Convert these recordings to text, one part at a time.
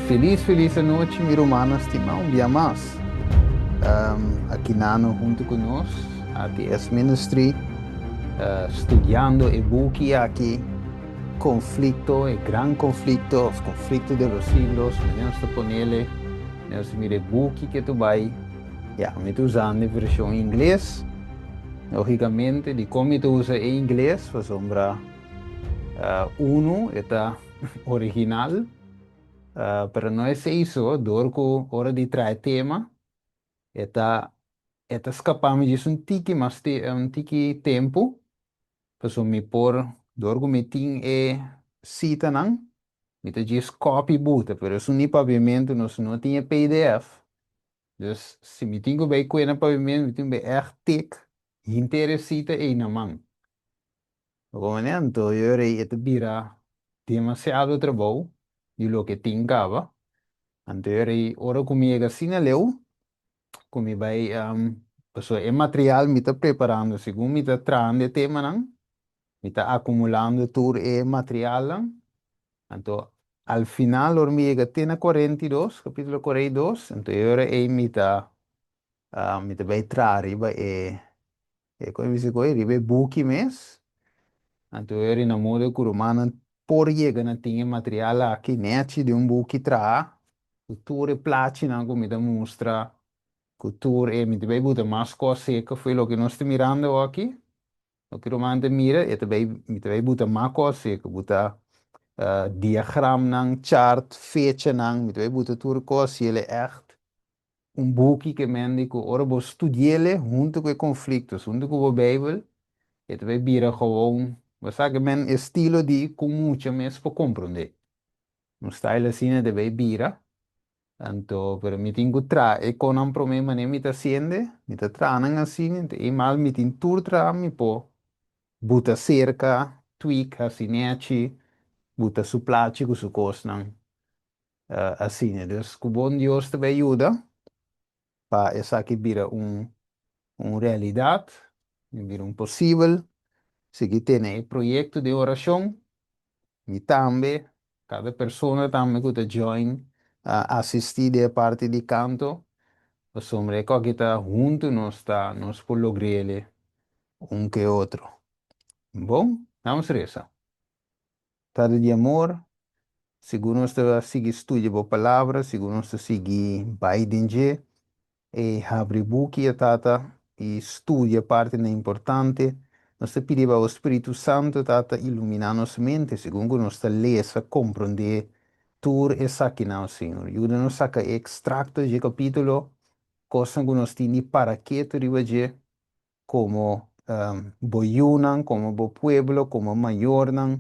Felis felis anochi mi rumannan stima un bia mas aki nano hunto ku nos ATS Ministry studiando e buki aki Conflicto e gran conflicto of conflicto de los siglos manera nos ta ponele nos ta mira e buki ke ta bai ya mi ta usando e version ingles logicamente dikon mi ta usa e ingles pasobra unu e ta original, pero no esei so, dor ku ora di traha tema e ta e ta skapa mi djis un tiki mas un tiki tempu, pasobra mi por dor ku mi tin e sitanan mi ta djis copy buta, pero esun di papiamentu nos no tin e pdf, dus si mi tin ku bai kue na papiamentu mi tin ku bai ègt tik henter e sita ei na man. Bo manera anto yo rei e ta bira demasiado trabou di loke tin kaba. Anto yo rei ora ku mi yega asina leu ku mi bai pasobra e material mi ta preparando segun mi ta trahando e temanan mi ta akumulando tur e materialnan. Anto al final ora mi yega te na 42 kapitulo 42 anto e ora ei mi ta mi ta bai traha riba e E kon bisa ku riba e buki mes, anto e ri na modo ku rumannan por yega na tin e material aki nechi den un buki traha, ku tur e plachinan ku mi ta mustra, ku tur e, mi ta bai buta mas kos seka fo'i loke nos ta mirando aki, loke ruman ta mira, e ta bai, mi ta bai buta mas kos seka, buta diagramnan, chart, fechanan, mi ta bai buta tur kos si el e ègt Un buki ke mende ku ora bo studi'ele huntu ku e konfliktos, huntu ku bo Beibel, e ta bai bira gewoon, bo sa ke men estilo di ku mucha mes por komprondé. Un style asina ta bai bira, anto pero mi tin ku traha e konan promé manera mi ta hasiende, mi ta traha nan asina, anto e mal mi tin tur traha mi por buta serka, tweak, hasi nechi, buta su plachi ku su kosnan. Asina, dus ku bon Dios ta bay yuda pa esaki bira un un realidat, bira un posibel. Sigui tene e proyekto di orashon, mi tambe, kada persona tambe ku ta join asistí den e parti di kanto, pasobra e koki ta huntu nos ta nos por logr'ele un ke otro. Bon, damos resa. Tata di amor, segun nos ta sigui studia bo Palabra, segun nos ta sigui bai den dje, e habri buki, o Tata, i studia partinan importante, nos ta pidi pa bo Spiritu Santu, Tata, iluminá nos mente segun ku nos ta lesa, komprondé tur esakinan, o Señor. Yuda nos saka e ekstrakto dje kapítulo, kosnan ku nos tin di para ketu riba dje, komo bo yunan, komo bo pueblo, komo mayornan,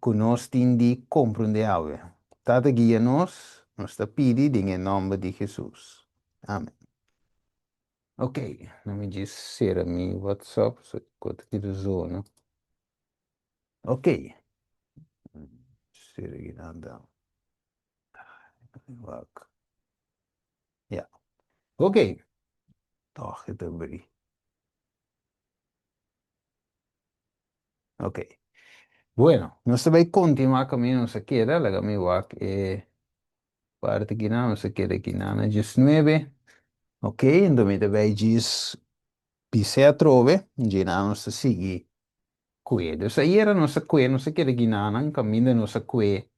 ku nos tin di komprondé awe. Tata guia nos, nos ta pidi den e nòmber di Hesus. Amen. Ok, lo mi djis sera mi WhatsApp, so ku ta kita zona. Ok, sera kinan dan. Wak. Ja. Ok. Toch e ta bri. Ok. Bueno, nos ta bai kontinuá kaminda nos a keda. Laga mi wak e parti kinan. Nos a keda kinan na diesnuebe. Ok, enton mi ta bai djis bis'é atrobe. Djina nos ta sigui Kue. Dus ayera nos a kue, nos a keda ginanan kaminda nos a kue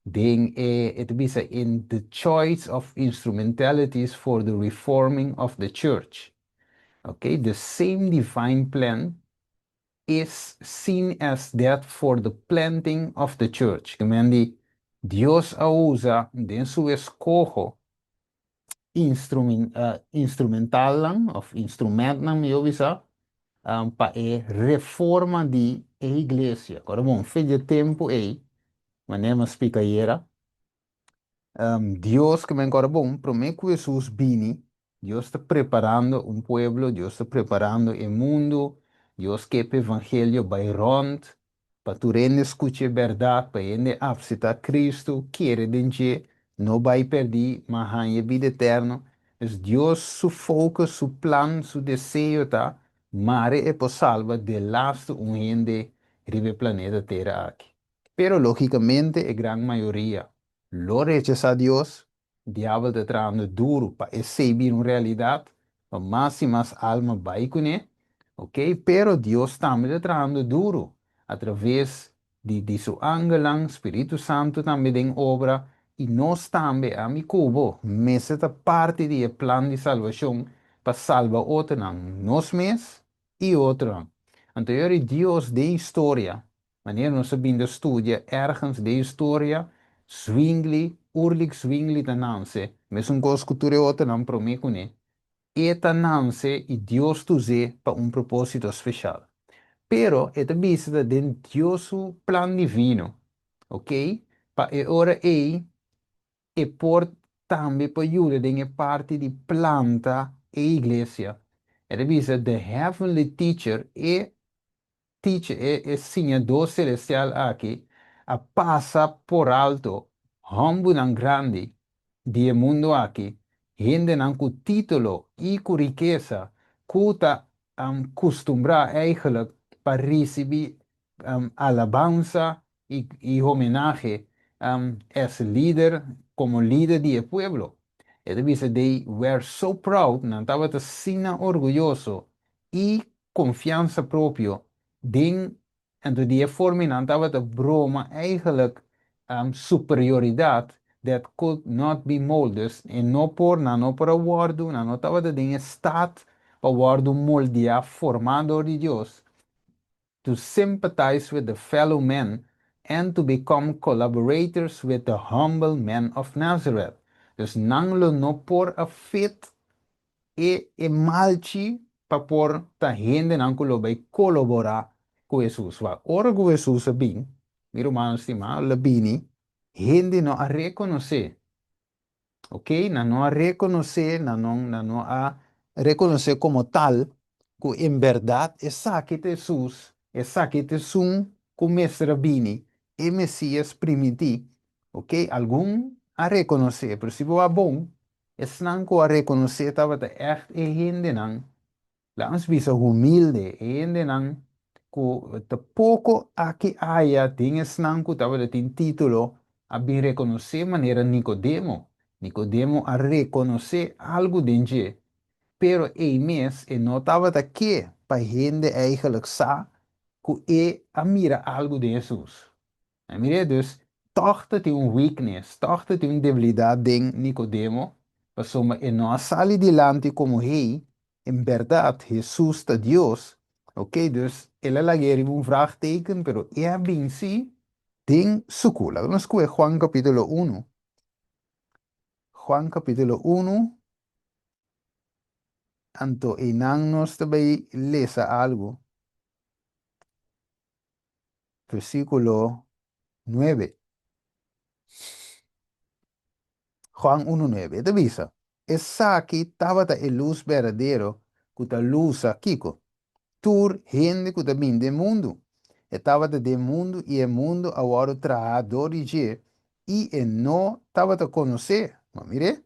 den e, e ta bisa in the choice of instrumentalities for the reforming of the church. Ok, the same divine plan is seen as that for the planting of the church. Ke men di Dios a usa den su eskoho instrumentalnan of instrumentnan mihó bisa pa e reforma di e iglesia. Ora bon, fe dje tempu ei, manera mi a splika ayera, Dios ke men kòrda bon, promé ku Hesus bini, Dios ta preparando un pueblo, Dios ta preparando e mundu, Dios ke pa evangelio bai rònt, Pa tur hende skucha e bèrdat, pa hende apseptá Kristu, kere den dje, no bai pèrdí, ma haña e bida eterno. Dus Dios su focus, su plan, su deseo ta mare e por salba delastu un hende riba e planeta Tera aki. Pero lógicamente e gran mayoria. lo rechasá Dios. Diabel ta trahando duru pa esei bira un realidat, pa mas i mas alma bai kuné, ok. Pero Dios tambe ta trahando duru atraves di su angelnan, Spiritu Santu tambe den obra, i nos tambe, ami ku bo, mester ta parti di e plan di salbashon pa salba otronan, nos mes i otronan. Anto yori Dios den historia, manera nos a bin ta studia ergens den historia, Zwingli, Ulrich Zwingli ta nanse, mesun kos ku tur e otronan promé kuné, e ta nanse i Dios ta us'é pa un propósito speshal. Pero e ta bisa ta den Dios su plan divino, ok, pa e ora ei e por tambe por yuda den e parti di planta e iglesia. E ta bisa the heavenly teacher, e teacher, e siñadó selestial aki a pasa por alto hòmbernan grandi di e mundu aki, hendenan ku título i ku rikesa, ku ta kustumbrá eigenlijk pa risibí alabansa i homenahe as lider, komo lider di e pueblo. E ta bisa they were so proud, nan tabata asina orguyoso i konfiansa propio den, anto di e forma nan tabata broma eigenlijk superioridat that could not be molded. Dus e no por, nan no por a wòrdu, nan no tabata den e stat pa wòrdu moldeá, formá dor di Dios, to sympathize with the fellow men and to become collaborators with the humble men of Nazareth. Dus nan lo no por a fit e malchi pa por ta hendenan ku lo bai kolaborá ku Hesus. Wak, ora ku Hesus a bin, mi rumannan stimá, el a bini, hende no a rekonosé. Ok, nan no a rekonosé, nan no a rekonosé komo tal ku en bèrdat esaki ta Hesus, esaki ta esun ku mester a bini, e Mesías primintí. Ok, algun a rekonosé, pero si bo a bon, esnan ku a rekonosé tabata ègt e hendenan, laga nos bisa humilde, e hendenan ku ta poko aki aya den esnan ku tabata tin título a bin rekonosé manera Nikodemo. Nikodemo a rekonosé algu den dje, pero ei mes e no tabata ke pa hende eigenlijk sa ku e a mira algu den Hesus. A mir'é? Dus tòg ta tin un weakness, tòg ta tin un debilidat den Nikodemo, pasobra e no a sali dilanti komo hey, en bèrdat Hesus ta Dios. Ok, dus el a lag'é riba un vraagteken, pero e a bin sí den sukú. Laga nos kohe Juan kapítulo unu. Juan kapítulo unu, anto einan nos ta bai lesa algu. Versíkulo nuebe. Juan unu nuebe, e ta bisa, Esaki tabata e lus berdadero ku ta lusa kiko? Tur hende ku ta bini den mundu. E tabata den mundu i e mundu a wòrdu trahá dor di dje i e no tabata konosé. Ma mir'é,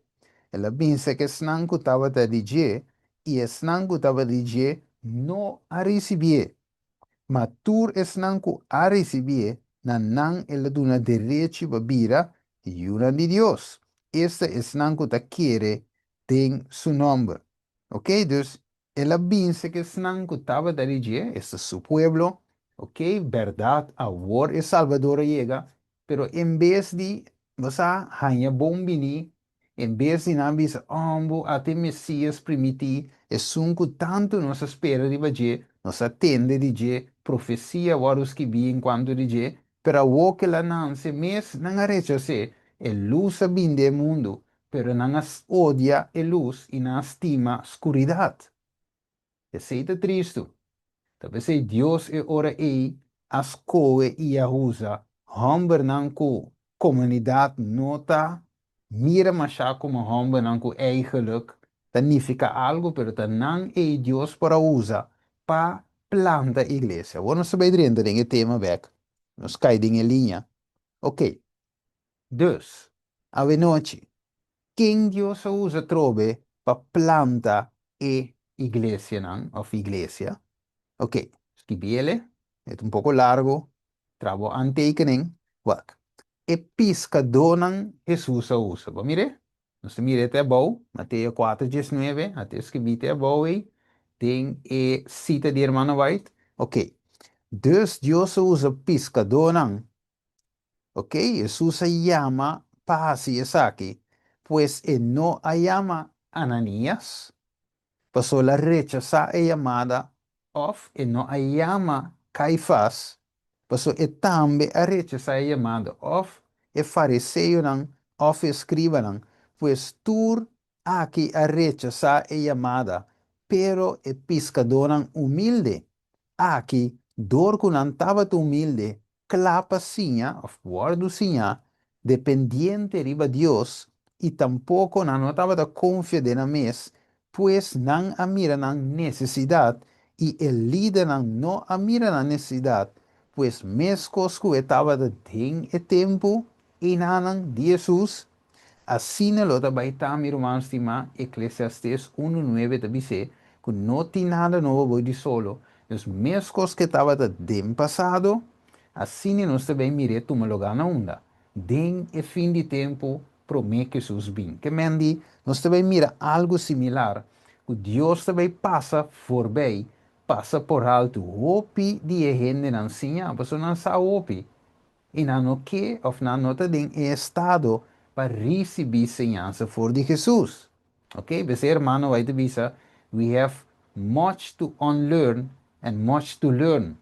el a binse ku esnan ku tabata di dje i esnan ku tabata di dje no a risibié. Ma tur esnan ku a risibié, na nan el a duna derechi pa bira yunan di Dios, esta esnan ku ta kere den su nòmber. Oké, dus el a binse ku esnan ku tabata di dje, esta su pueblo. Oké, bèrdat, awor e Salbador a yega, pero en bes di bo sa haña bon biní, En bes di nan bisa, Ombo, ata e Mesías primití, esun ku tantu nos a spera riba dje, nos a tende di dje, profesia a wòrdu skibí en kuantu di dje, pero awor ku el a nanse mes, nan a rechas'é. E lus a bini den e mundu, pero nan a odia e lus i nan a stima skuridat. Esei ta tristu. Ta p'esei Dios e ora ei a skohe i a usa hòmbernan ku komunidat no ta mira mashá komo hòmbernan ku eigenlik ta nifiká algu, pero ta nan ei Dios por a usa pa planta iglesia. Awor nos ta bai drenta den e tema bèk, nos kai den e liña. Oké, dus, awenochi, Ken Dios a usa atrobe pa planta e iglesianan of iglesia? Ok, skibiele, e ta un poko largo, traha bo aantekening. Wak. E piskadónan Hesus a usa. Bo mir'é? Nos ta mir'é te abou, Mateo 4:19, a ta skibí te abou ei den e sita di Hermano White. Ok. Dus Dios a usa piskadónan. Ok, Hesus a yama pa hasi esaki. Pues e no a yama Ananías, pasobra el a rechasá e yamada, òf e no a yama Kaifas, pasobra e tambe a rechasá e yamada, òf e fariseonan òf e eskribanan. Pues tur aki a rechasá e yamada, pero e piskadónan humilde aki, dor ku nan tabata humilde, kla pa siña òf wòrdu siñá, dependiente riba Dios, i tampoko nan no tabata konfia den nan mes, pues nan a mira nan nesesidat i e lidernan no a mira nan nesesidat, pues meskos ku e tabata den e tempu einanan di Hesus, asina lo ta bai ta, mi ruman stimá. Eklesiastes 1:9 ta bis'é ku no tin nada nobo bou di solo. Dus meskos ku e tabata den pasado, asina nos ta bai mir'é tuma lugá na unda? Den e fin di tempu promé ku Hesus bin. Ke men di, nos ta bai mira algu similar, ku Dios ta bai pasa forbei, pasa por haltu hopi di e hendenan siña, pasobra nan sa hopi, i nan no ke òf nan no ta den e estado pa risibí señansa for di Hesus. Ok, p'esei hermano White ta bisa, We have much to unlearn and much to learn.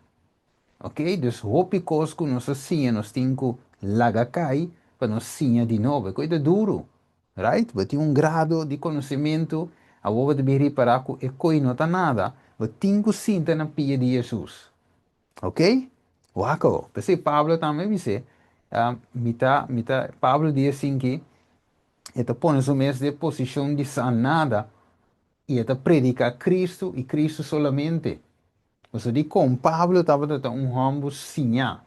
Ok, dus hopi kos ku nos a siña nos tin ku laga kai pa nos siña di nobo. E kos ta duru, right? Bo tin un grado di konosementu, awor bo ta bin ripará ku e kos no ta nada. Bo tin ku sinta na pia di Hesus. Ok? Wak awor. P'esei Pablo tambe a bis'é, Mi ta, mi ta, Pablo di asin ki e ta pone su mes den posishon di sa nada i e ta prediká Kristu i Kristu solamente. Pasobra dikon Pablo tabata ta un hòmber siñá,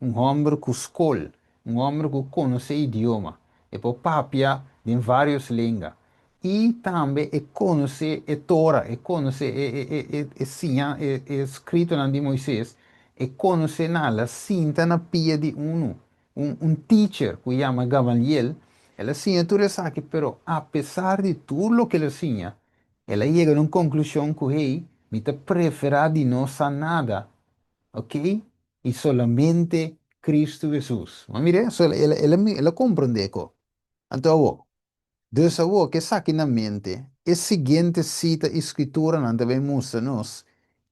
un hòmber ku skol, un hòmber ku konosé idioma, e por papia den vários lenga i tambe e konosé e Tora, e konosé e siña e eskritonan di Moises, e konosé nan, el a sinta na pia di unu, un teacher ku yama Gamaliel, el a siña tur esaki, pero apesar di tur loke el a siña, el a yega na un konklushon ku, hey, mi ta preferá di no sa nada, ok, i solamente Kristu Hesus. Bo a mira? So el a komprondé ko. Anto awor, dus awor ku esaki na mente, e siguiente sita i skrituranan ta bai mustra nos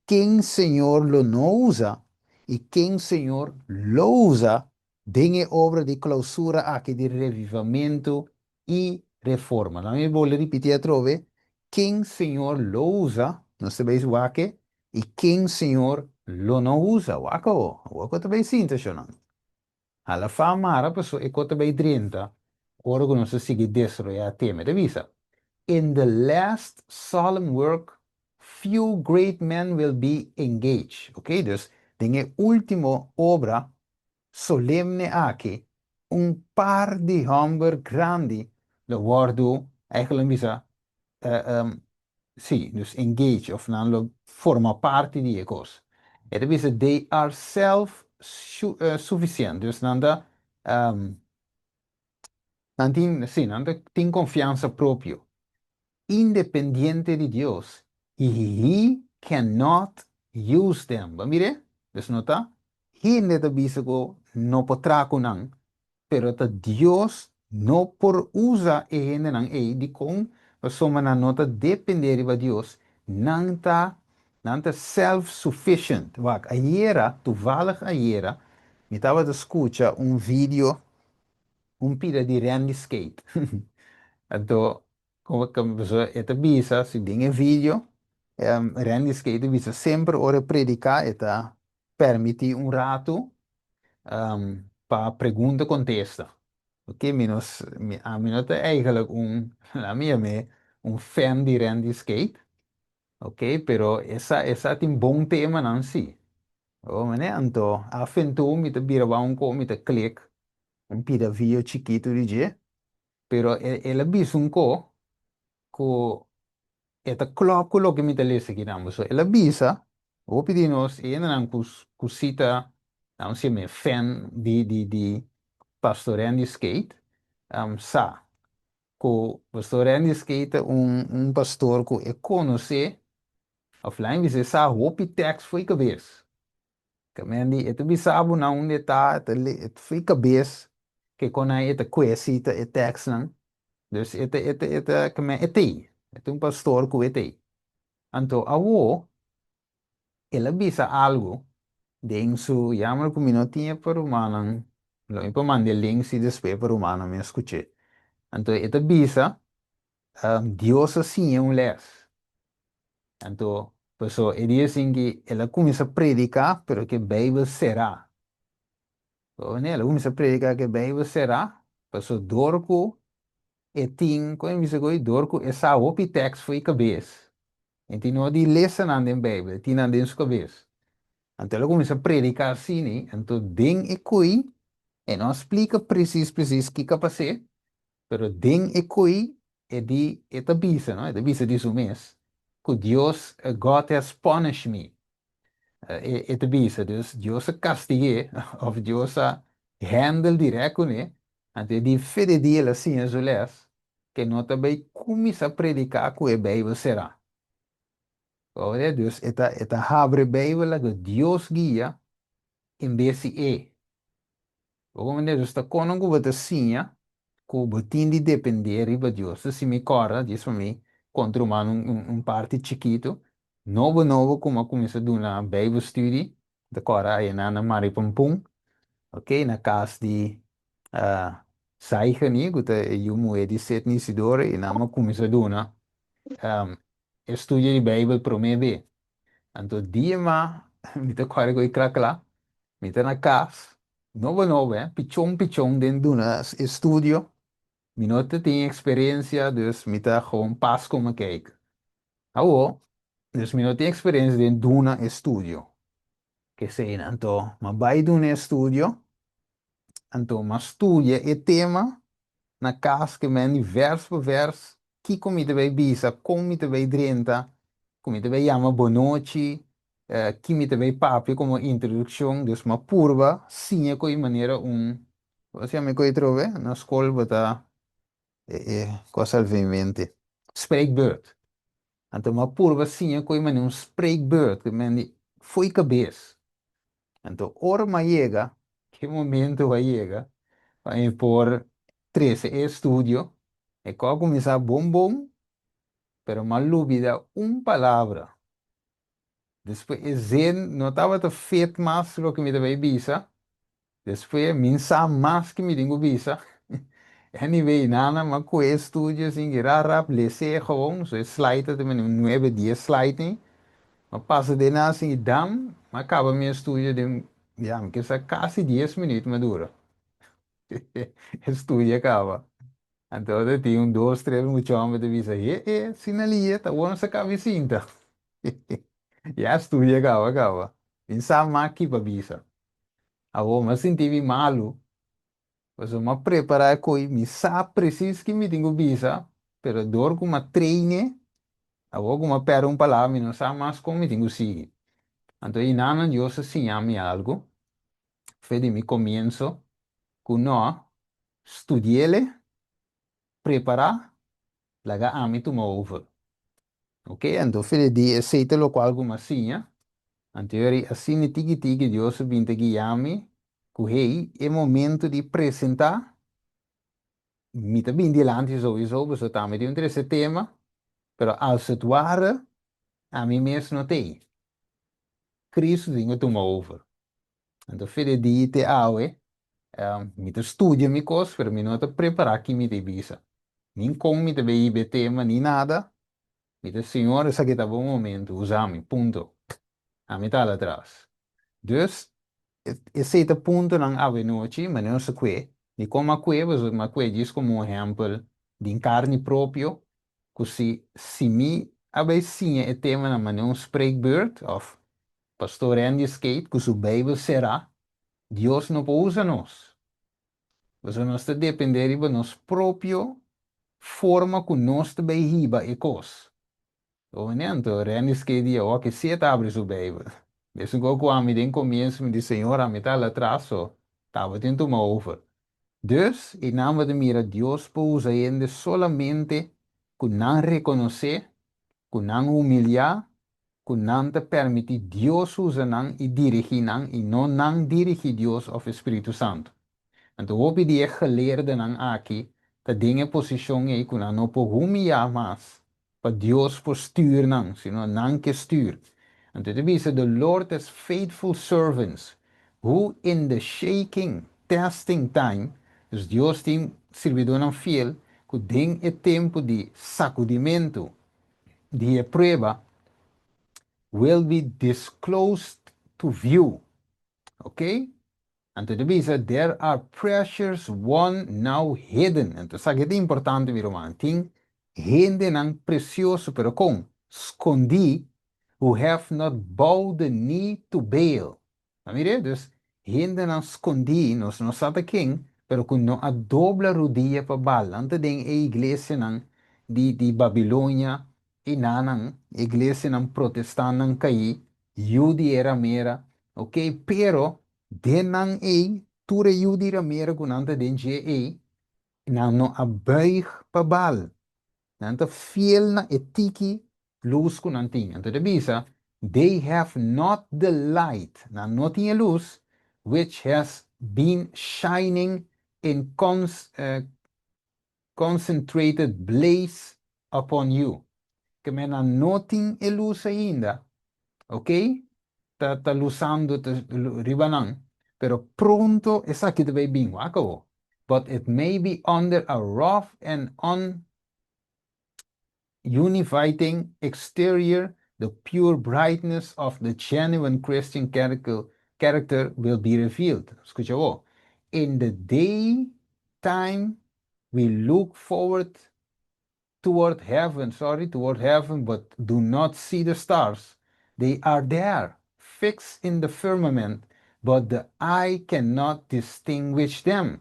ken Señor lo no usa i ken Señor lo usa den e obra di klausura aki di revivamentu i reforma. Laat mi bolbe ripití atrobe, ken Señor lo usa, nos ta bai wak i ken Señor lo no usa. Wak awor, awor ku ta bai sinta shonnan. Hala fa mara paso e ko ta bai drenta ora ku nos ta sigui desaroyá e tema. E ta bisa, In the last solemn work few great men will be engaged. Ok, dus den e último obra solemne aki, un par di hòmber grandi lo wòrdu, eigenlijk bisa, sí, dus engage òf nan lo forma parti di e kos. E ta bisa they are self sufficient, dus nan ta, nan tin, sí, nan ta tin konfiansa propio, independiente di Dios, i He cannot use them. Bo a mir'é? Dus no ta hende ta bisa ku no por traha ku nan, pero ta Dios no por usa e hendenan ei. Dikon? Pasobra nan no ta dependé riba Dios, nan ta nan ta self sufficient. Wak, ayera, toevallig ayera, mi tabata skucha un video, un pida di Randy Skate. Anto, Como pasobra e ta bisa, si den e video, Randy Skate ta bisa semper ora e predica e ta permiti un rato pa pregunta contesta. Ok, mi no, mi, ami no ta eigenlijk un, laat mi yam'é, un fan di Randy Skate, ok, pero e sa, e sa tin bon temanan si. Oh, mane, anto af en toe mi ta bira wou un ko, mi ta klik un pida video chikito di dje. Pero el a bisa un ko ku e ta klòp ku loke mi ta lesa akinan. Pasobra el a bisa, hopi di nos e hendenan ku ku si ta, nan si me fan di di di Pastor Randy Skate sa ku Pastor Randy Skate ta un pastor ku e konosé òf laga mi bisa e sa hopi tèks fo'i kabes. Kamendi e ta bisa bo na unda e ta, e ta e ta fo'i kabes ke kon nan e ta kue sita e tèksnan. Dus e ta e ta e ta keme e t'ei. E ta un pastor ku e t'ei. Anto awo el a bisa algu den su, jammer ku mi no tin e pa rumannan, lo mi por manda e link si despues pa rumannan mi a skuch'é. Anto e ta bisa, Dios a siñ'é un lès. Anto, paso e dia sin ki el a kuminsá prediká, pero ku e Beibel será. El a kuminsá prediká ku e Beibel será, paso dor ku e tin, kon e bisa ku dor ku e sa hopi tèks fo'i kabes. E tin no di lesa nan den Beibel, e tin nan den su kabes. Anto el a kuminsá prediká asina, anto den e kui e no a splika presis presis kiko a pas'é, pero den e kui e di, e ta bisa, no, e ta bisa di su mes, ku Dios, God has punished me. E ta bisa, dus Dios a kastig'é, òf Dios a handle dirèkt kuné, anto e di fe di dia el a siña su lès, ku e no ta bai kuminsá prediká ku e Beibel será. Oye, dus e ta e ta habri Beibel laga Dios guia en bes di e. Bo comprende? Dus ta kono ku bo ta siña ku bo tin di dependé riba Dios. Dus si mi kòrda, djis pa mi konta ruman un un parti chikitu, nobo nobo ku mi a kuminsá duna Bijbelstudie, mi ta kòrda ayina na Maripampun, ok, na kas di Saigeny, ku ta e yu muhé di Sidney Isidore, i nan a kuminsá duna e studio di Bijbel promé be. Anto dia ma mi ta kòrda ku e kla kla, mi ta na kas, nobo nobo eh, pichon pichon den duna e studio, mi no ta tin eksperensia, dus mi ta gewoon pas komo kijk. Awo, dus mi no tin eksperensia den duna e studio. Kesei anto mi a bai duna e studio, Anto m'a studia e tema na kas ke men di vers pa vers kiko mi ta bai bisa, kon mi ta bai drenta, ku mi ta bai yama bonochi, ki mi ta bai papia komo introdukshon. Dus m'a purba siña ku e manera un, kos yama e ku e trobe? Na skol bo ta e e kos al ven mente, spreekbeurt. Anto m'a purba siña ku e manera un spreekbeurt ku men di fo'i kabes. Anto ora m'a yega, e momento a yega pa mi por trese e estudio, e kò a kuminsá bon bon, pero m'a lubida un palabra. Despues e zin no tabata fit mas loke mi ta bai bisa, Despues mi sa mas ki mi tin ku bisa. Anyway, nana m'a kohe e studio sin ki rap rap les'é gewoon, so e slide ta mene un nuebe dies slide ni. M'a pasa den nan sin ki dam, m'a kaba mi estudio den, ya, mi ke sa kasi dies minuut m'a dura. E studio a kaba. Anto ta tin un dos tres mucha homber ta bisa, he he, sina lie, ta wou nos a kaba e sinta. Ya studio a kaba kaba. Mi sa mas ki pa bisa. Awor mi a sinti mi malu, pasobra mi a prepará e koi, mi sa presis ki mi tin ku bisa, pero dor ku mi a train'e, awor ku mi a pèrdè un palabra mi no sa mas kon mi tin ku sigui. Anto einanan Dios a siña mi algu, fe di mi komienso, ku no studi'el, prepará, laga ami tuma over. Ok, anto fe di di esei ta lokual ku mi a siña. Anto yori asina tiki tiki Dios a bin ta guia mi ku hey, e momento di presentá, mi ta bin dilanti souiso pasobra tambe tin un trese tema, pero als het ware ami mes no t'ei. Cristo tin ku tuma over. Anto fe di di te awe, mi ta studia mi kos, pero mi no ta prepará ki mi ta bisa. Nin kon mi ta bay hiba e tema, ni nada. Mi ta, Señor, esaki ta bo momento, usa mi, punto. Ami ta al atras. Dus, esei ta puntonan awe nochi, manera nos a kue. Di kon m'a kue, pasobra m'a kue djis komo un ehèmpel den karni propio, ku si si mi a bay siña e temanan manera un spreekbeurt òf Pastor Randy Skate ku su Beibel será, Dios no por usa nos. Pasobra nos ta dependé riba nos propio forma ku nos ta bay hiba e kos. Oye, anto Randy Skate di awor ke si e ta abri su Beibel. Mesun kos ku ami den komienso mi di Señor ami ta al atras so tabatin tuma over. Dus, i nan bo ta mira Dios por usa hende solamente ku nan rekonosé, ku nan humiliá, ku nan ta permití Dios usa nan i dirigí nan i no nan dirigí Dios òf Spiritu Santu. Anto hopi di e geleerdenan aki ta den e posishon ei ku nan no por humiliá mas pa Dios por stuur nan, sino nan ke stuur. Anto e ta bisa, "The Lord has faithful servants who in the shaking, testing time", dus Dios tin sirbidónan fiel ku den e tempu di sakudimentu, di e prueba, "will be disclosed to view." Ok? Anto e ta bisa, "There are precious one now hidden." Anto, esaki ta importante, mi ruman. Tin hendenan presioso, pero kon skondí, "who have not bowed the knee to Baal." Mira, dus hendenan skondí, nos no sa ken, pero ku no a dobla rudia pa Baal. Anto den e iglesianan di Babilonia i nan iglesianan protestantnan kai, yu di e ramera, ok? Pero den nan ei, tur e yu di ramera ku nan ta den dje ei, nan no a buig pa Baal. Nan ta fiel na e tiki lus ku nan tin. Anto e ta bisa, "They have not the light", nan no tin lus, "which has been shining in concentrated blaze upon you." Ke men nan no tin e lus ainda, ok? Ta lusando ta, riba nan. Pero pronto esaki ta bai bin, wak. "But it may be under a rough and uninviting exterior, the pure brightness of the genuine Christian character will be revealed." Skucha bo. "In the daytime we look forward toward heaven, sorry, toward heaven, but do not see the stars. They are there, fixed in the firmament, but the eye cannot distinguish them.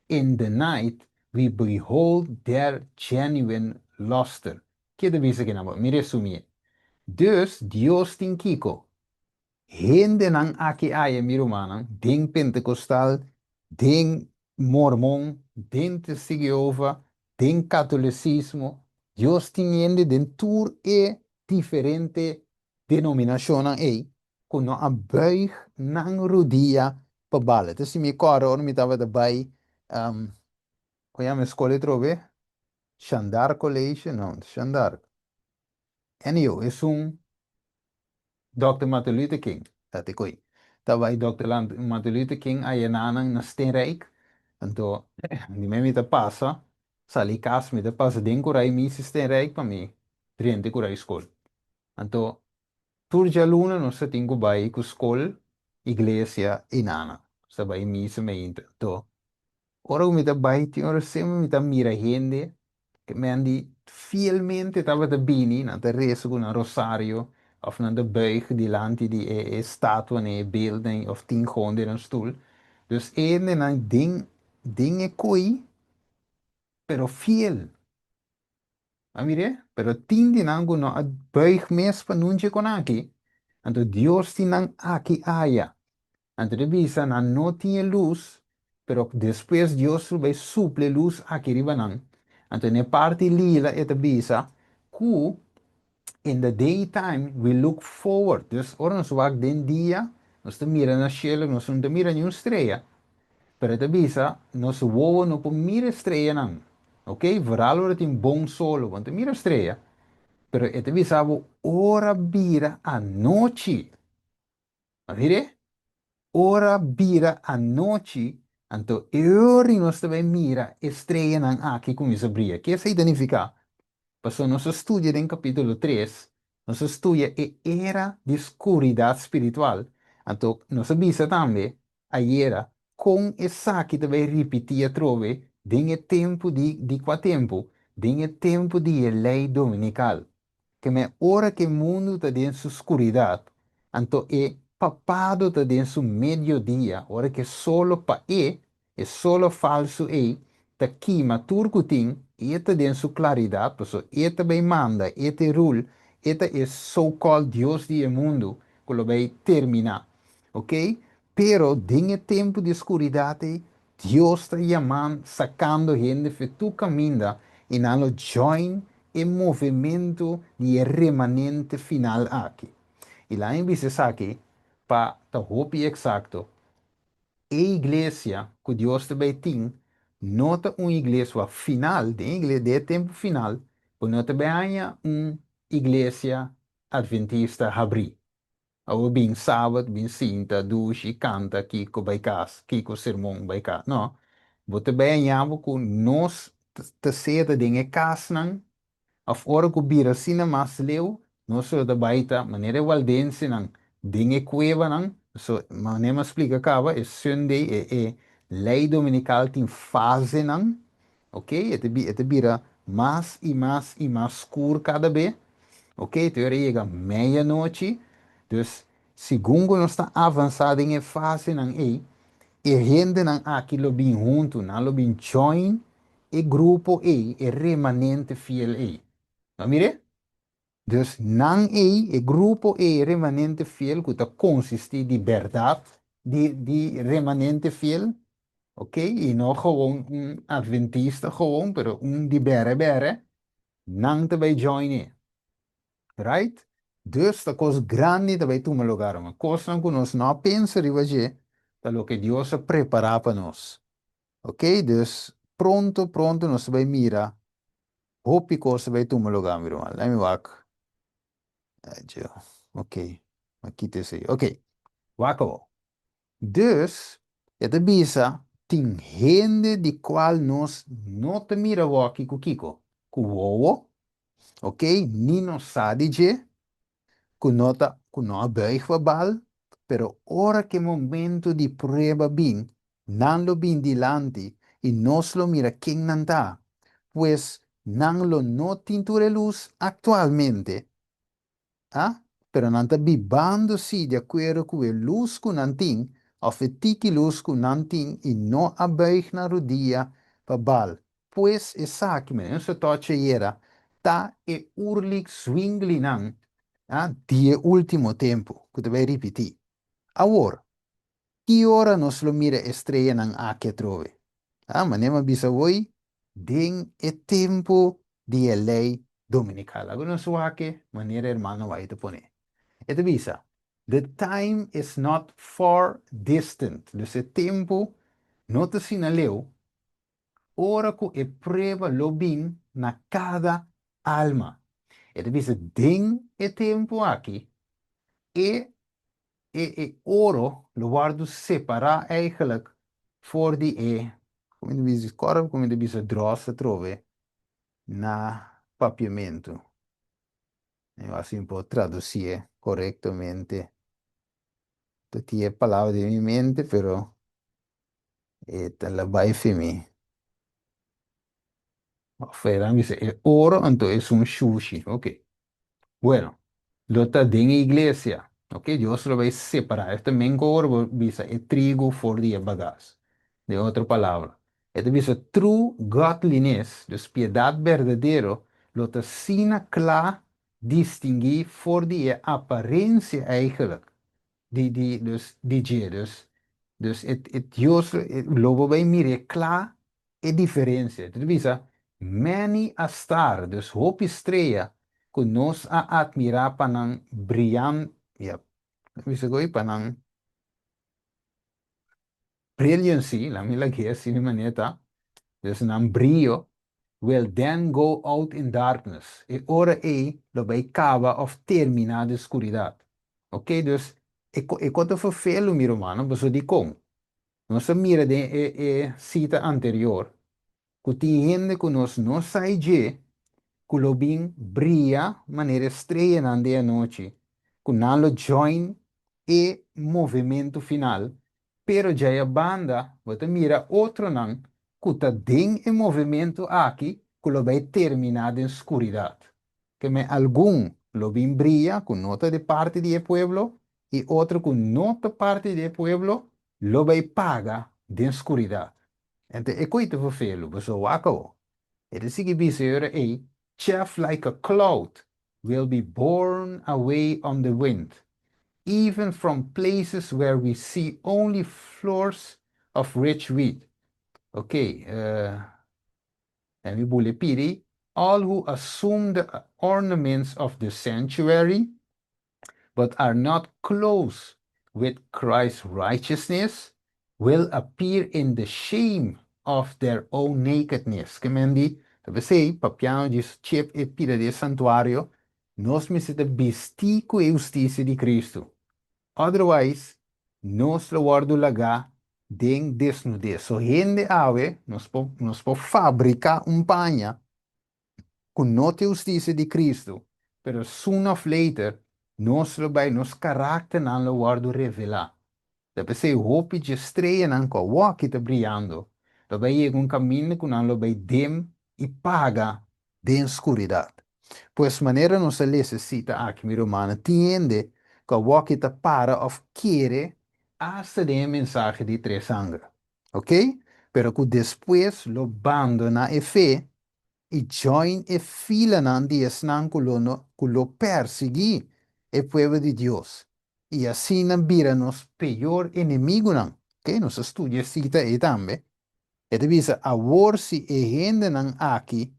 In the night we behold their genuine luster." Kiko e ta bisa akinan? Mi resumí. Dus Dios tin kiko. Hendenan aki aya, mi rumannan, den pentekostal, den mormon, den Testigu Jehova, den katolisismo. Dios tin hende den tur e diferente denominashonnan ei, ku no a buig nan rudia pa Baal. Anto, si mi kòrda, ora mi tabata bai, kon yama e skol atrobe? Chandar College, no, Chandar. Anyway, e un Dr. Martin Luther King, dat ik oi. Dat bai Dr. Martin Luther King ayanan na Steenrijk. Anto, di mi ta pasa, sali kas, mi ta pasa den kurai mi Steenrijk pa mi drenta kurai skol. Anto, tur djaluna nos tin ku bai ku skol, iglesia einan. Sa bai misa mainta. Anto, ora mi ta bai, tin ora semper mi ta mira hende ke men di fielmente tabata bini, nan ta resa ku nan rosario, òf nan ta buig dilanti di e estatua, e beelden, òf tin gewoon den een stoel. Dus hendenan den e koi, pero fiel. A mira, pero tin di nan no a buig mes pa niun kos aki. Anto Dios tin nan aki aya. Anto e ta bisa nan no tin lus, pero despues Dios bai supla lus aki riba nan. Anto na parti lila e ta bisa ku "in the daytime we look forward". Dus ora nos wak den dia, nos ta mira na shelu, nos no ta mira ningun strea. Pero e ta bisa, nos wowo no por mira streanan. Ok? Vooral ora tin bon solo, bo ta mira strea. Pero e ta bisa ora bira anochi. Mira? Ora bira anochi, anto e ora nos ta bai mira streanan aki kuminsá bria. Kiko esei ta nifiká? Pasobra nos a studia den kapítulo 3, nos a studia e era di skuridat spiritual. Anto, nos a bisa tambe, ayera, kon esaki ta bai ripití atrobe den e tempu di kua tempu? Den e tempu di lei dominikal. Ke men ora ku mundu ta den su skuridat, anto e papado ta den su mediodia, ora ku solo pa e solo falsu ei, ta kima tur ku tin, e ta den su klaridat, pasobra e ta bai manda, e ta rule, e ta e so-called Dios di mundu, ku lo bai terminá. Ok? Pero den e tempu di skuridat, Dios ta yamando, sakando hende for tur kaminda i nan lo join e movementu di remanente final aki. I laga mi bisa esaki, pa ta hopi eksakto. E iglesia ku Dios ta bai tin, no ta un iglesia final, di iglesia, di tempu final, no ta bai un iglesia adventista habrí. Awo bin sabat, bin sinta, dushi, kanta, kiko bai kas, kiko sermon bai kas. No. Bo ta bai haña ku nos ta seta den e kasnan, òf ora ku bira asina mas leu, nos ta bai ta manera waldensenan, den e kuevanan, so manera mi a splika kaba, e Sunday, e lei dominikal tin fasenan, ok? E ta bira mas i mas i mas skur kada bes, ok? Te yega meianochi, dus segun nos ta avansá den fasenan ei, e hendenan aki lo bin huntu, nan lo bin join e grupo ei, e remanente fiel ei. No mire? Dus nan ei, e grupo ei remanente fiel, ku ta konsistí di berdat, di remanente fiel, ok? I no gewoon un adventista gewoon, pero un di bere bere, nan ta bai join e. Right? Dus ta kos grandi ta bai tuma lugá. Ma kos ku nos no pensa riba dje, ta loke Dios a prepará pa nos. Ok? Dus pronto, pronto nos ta bai mira hopi kos ta bai tuma lugá, mi ruman. Laat me wak. Ok. Aki ta esei. Ok. Wak. Dus, e ta bisa, tin hende di kual nos no ta mira aki ku kiko. Ku wowo. Ok? Ni no sa di dje, ku no a buig pa Baal, pero ora ku momento di prueba bin, nan lo bin dilanti i nos lo mira ken nan ta. Pues nan lo no tin tur e lus aktualmente, ah? Pero nan ta bibando si di akuerdo ku e lus ku nan tin, òf e tiki lus ku nan tin i no a buig nan rudia pa Baal. Pues esaki, men, se toche era, ta e Ulrich Zwingli nan, ah, di último tempu, ku ta bai ripití. Awor, ki ora nos lo mira e streanan aki atrobe? Ah, manera m'a bisa awor, den e tempu di lei dominikal. Awor nos wak manera ruman White pone. E ta bisa, "The time is not far distant." Dus e tempu no ta asina leu, ora ku e prueba lo bin na kada alma. E ta bisa, den e tempu aki, e oro lo wòrdu separá eigenlijk for di e, kon ta bisa, kon ta bisa dros atrobe na papiamentu. Mi asina por tradusí korektamente. Tin e palabra den mi mente, pero el a bai for di mi. Fuera bisa e oro, anto e un shushi, ok. Bueno, lo ta den iglesia, ok? Dios lo bai separá. Esaki tambe oro bisa e trigo for di bagas. Den otro palabra. E ta bisa true godliness, dus piedat berdadero, lo ta asina kla distinguí for di aparensia eigenlijk. Di dus di dje, dus het Dios lo bai mira kla e diferensia. E ta bisa many a star, dus hopi strea, ku nos a atmirá pa nan brian, ja, bisa goi pa nan brillancy, laga mi lag'é asina manera, dus nan brio, will then go out in darkness. E ora ei lo bai kaba òf terminá den skuridat. Ok, dus e kos ta vervelu, mi ruman, pasobra di kon. Nos a mira den e sita anterior, ku tin hende ku nos no sa dje, ku lo bin bria manera streanan di anochi, ku nan lo join e movementu final, pero djaya banda, bo ta mira otronan ku ta den e movementu aki, ku lo bai terminá den skuridat. Ke men algun lo bin bria, ku no ta di parti di pueblo, i otro ku no ta parti di pueblo, lo bai paga den skuridat. Anto, e kos ta vervelu, bo wak. E ta sigui bisa ei, "Chaff like a cloud will be borne away on the wind, even from places where we see only floors of rich wheat." Ok, en mi bule pidi, all who assume the ornaments of the sanctuary, but are not clothed with Christ's righteousness, will appear in the shame of their own nakedness. Ke men di, ta p'esei, papiando di chip e pida di santuario, nos mester ta bisti ku e hustisia di Kristu. Otherwise, nos lo wòrdu lagá den desnudes. So hende awe, nos por fabriká un paña ku no ta hustisia di Kristu, pero soon or later, nos lo bai, nos karakternan lo wòrdu revelá. Ta p'esei hopi di streanan ku awor ta briando, lo bai yega un kaminda ku nan lo bai dim i paga den skuridat. Pues manera nos a lesa sita aki, mi ruman, tin hende ku awor ta para òf kere hasta den mensahe di tres angel. Ok? Pero ku despues lo bandoná e fe i join e filanan di esnan ku lo, no, ku lo persiguí e pueblo di Dios. I asina bira nos peor enemigunan. Ok? Nos a studia sita ei tambe. E ta bisa awor si e hendenan aki,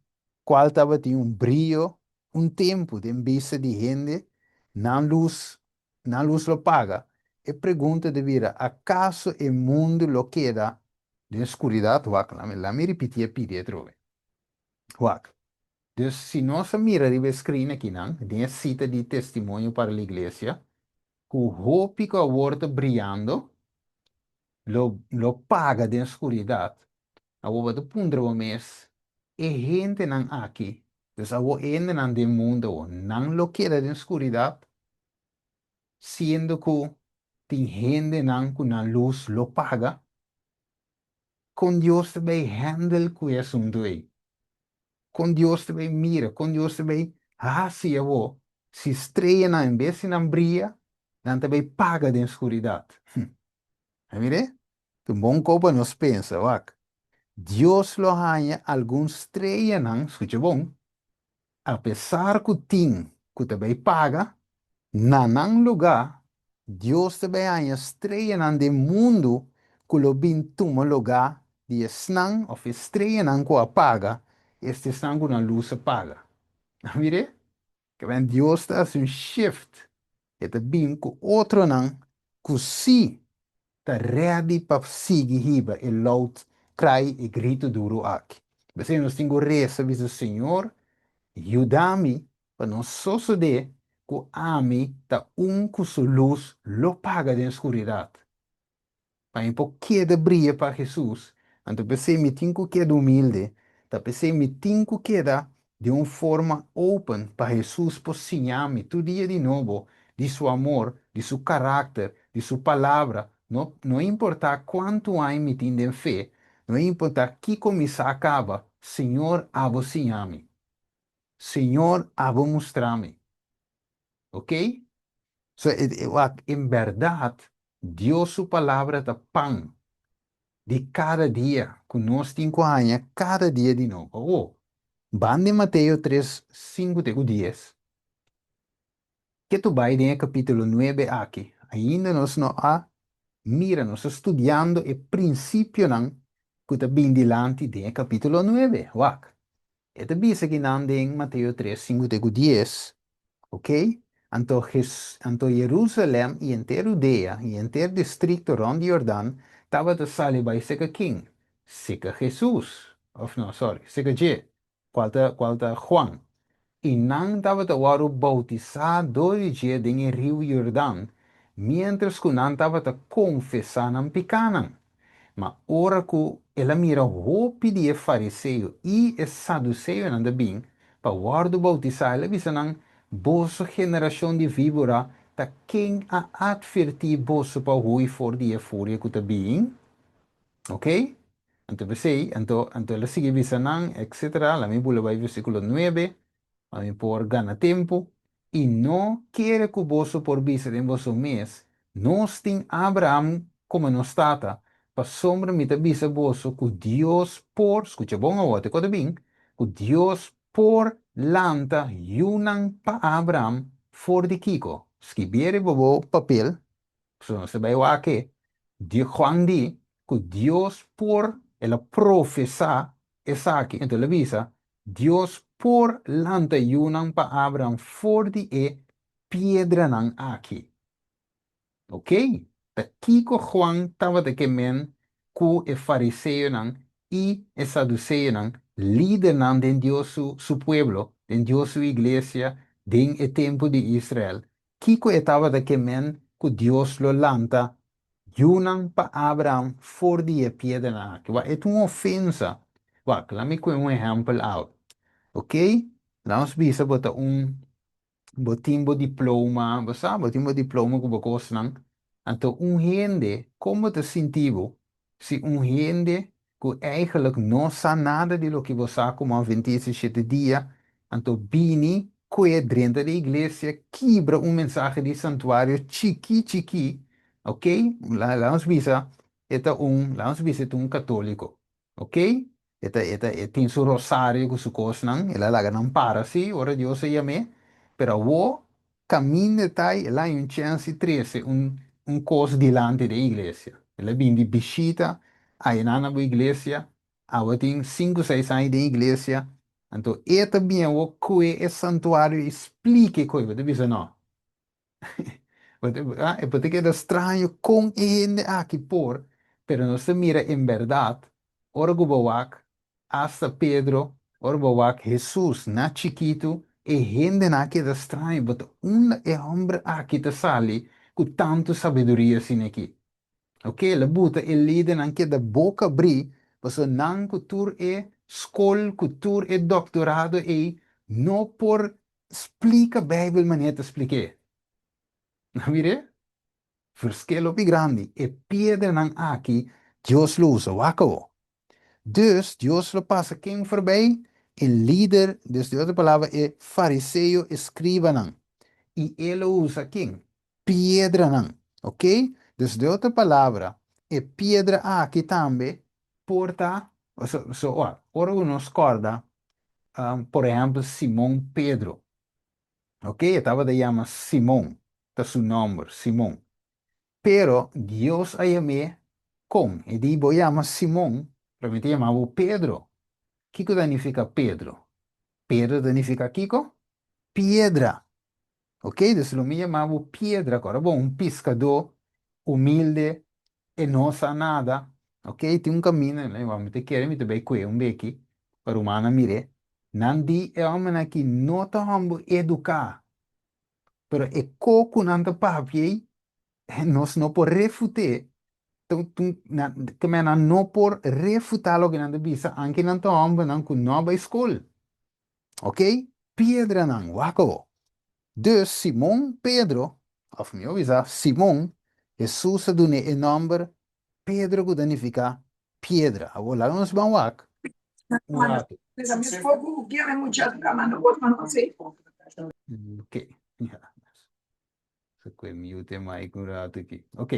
kual tabatin un brio, un tempu den bista di hende, nan lus lo paga. E pregunta ta bira, akaso e mundu lo keda den skuridat? Wak, laga mi ripití e pidi atrobe. Wak. Dus si nos mira riba screen aki nan, den sita di Testimonio para la Iglesia, ku hopi ku awor ta briando, lo paga den skuridat. Awor bo ta puntra bo mes, e hendenan aki, dus awor hendenan den mundu, nan lo keda den skuridat, siendo ku tin hendenan ku nan lus lo paga, kon Dios ta bai handle ku e asuntu ei? Kon Dios ta bai mira, kon Dios ta bai hasi awor, si streanan en bes di nan bria, nan ta bai paga den skuridat? Mira? Un bon kos pa nos pensa, wak. Dios lo haña algun streanan, skucha bon, apesar ku tin ku ta bai paga, na nan lugá, Dios ta bai haña streanan den mundu ku lo bin tuma lugá di esnan òf streanan ku a paga, esnan ku nan lus a paga. Mira? Ke men Dios ta hasi un shift. E ta bin ku otronan ku si ta ready pa sigui hiba e loud cry e grito duru aki. P'esei nos tin ku resa bisa Señor, yuda mi pa no sosodé ku ami ta un ku su lus lo paga den skuridat. Pa mi por keda bria pa Hesus, anto p'esei mi tin ku keda humilde, ta p'esei mi tin ku keda di un forma open pa Hesus por siña mi tur dia di nobo di su amor, di su karakter, di su palabra. No, no importá kuantu aña mi tin den fe, no importá kiko mi sa kaba, Señor, abo siña mi. Señor, abo mustra mi. Ok? So, en berdat, Dios su palabra ta pan di kada dia, ku nos tin ku haña kada dia di nobo. Oh, ban di Mateo 3, 5 te 10. Ku tur bai den kapítulo 9 aki. Ainda nos no a mira, nos ta studiando e prinsipionan ku ta bin dilanti den kapítulo 9. Wak. E ta bisa akinan den Mateo 3, 5 te 10. Ok? Anto Jerusalèm i henter Hudea i henter distrikto rònt di Yordan tabata sali bai serka ken? Serka Hesus. Òf no, sorry, serka dje. Kual ta Juan. I nan tabata wòrdu boutisá dor di dje den riu Yordan, mientras ku nan tabata konfesá nan pikánan. Ma ora ku el a mira hopi di e fariseo i e saduseonan ta bin, pa wòrdu boutisá, el a bisa nan, boso generashon di víbora, ta ken a atvertí boso pa hui for di e furia ku ta bin? Ok? Anto p'esei, anto el a sigui bisa nan, etc. Laga mi bula bai versíkulo 9, pa mi por gana tempu. I no kere ku boso por bisa den boso mes, nos tin Abraham komo nos tata, pasobra mi ta bisa boso ku Dios por, skucha bon awor, te kos bin, ku Dios por lanta yunan pa Abraham for di kiko. Skibi riba bo papel, so nos bai wak, di Juan di, ku Dios por El a profesá esaki, anto el a bisa, Dios por lanta yunan pa Abraham for di e piedranan aki. Ok, ta kiko Juan tabata ke men ku e fariseonan i e saduseonan, lidernan den Dios su pueblo, den Dios su iglesia, den e tempu di Israel? Kiko e tabata ke men ku Dios lo lanta yunan pa Abraham for di e piedranan aki? Wak, e ta un ofensa. Wak, laat mi kue un ehèmpel out. Ok, laat nos bisa bo ta un bo tin bo diploma, bo sa, bo tin bo diploma ku bo kosnan. Anto un hende, kon bo ta sinti bo si un hende ku eigenlijk no sa nada di loke bo sa komo Adventista di Shete Dia, anto bini kue drenta di iglesia, kibra un mensahe di santuario chikí chikí, ok? Laat nos bisa e ta un, laat nos bisa e ta un katóliko. Ok, e ta, e ta, e tin su rosario ku su kosnan, el a laga nan para sí ora Dios a yam'é, pero awor kaminda e ta ei, el a haña un chèns di trese un, un kos dilanti den iglesia. El a bini di bishita ayanan na bo iglesia, awe tin sinku, seis aña den iglesia, anto e ta bini awor kue e santuario i splika e kos, bo ta bisa no. E por ta keda straño kon e hende aki por, pero nos ta mira en bèrdat, ora ku bo wak asta Pedro, ora bo wak Hesus na chikitu, e hendenan a keda straño, bo ta unda e hòmber aki ta sali ku tantu sabiduria asina aki? Ok, el a buta e lidernan keda boka abrí, pasobra nan ku tur e skol, ku tur e doktorado ei, no por Splika Bijbel manera ta splik'é. Nan mir'é? Verschil hopi grandi. E piedranan aki Dios lo usa. Wak awo. Dus Dios lo pasa ken forbij? E lider, dus di otro palabra e fariseo, e skribanan. I e lo usa ken? Piedranan. Ok? Dus di otro palabra, e piedra aki tambe por ta, so, so, ora ku nos kòrda Por ehèmpel, Simon Pedro. Ok, e tabata yama Simon, ta su nòmber, Simon. Pero Dios a yam'é kon? E di, Bo yama Simon, pero mi ta yama bo Pedro. Kiko ta nifiká Pedro? Pedro ta nifiká kiko? Piedra. Ok, dus lo mi yama bo piedra, kòrda bo, un piskadó humilde, E no sa nada. Ok, tin un camino, mi ta kere mi ta bay cue un beki pa rumannan mir'é. Nan di e hombernan aki no ta homber educa, pero e co cu nan ta papia ei, nos no por refut'é. Nan no por refuta loke nan ta bisa, anke nan ta hombernan cu no a bay scol. Ok, piedranan, wak awo. Dus Simon Pedro, òf mihó bisa, Simon, Hesus a dun'é e nòmber Pedro ku ta nifiká piedra. Awor laga nos ban wak un ratu. Ok, ya. So ku e mute e mic un ratu aki. Ok,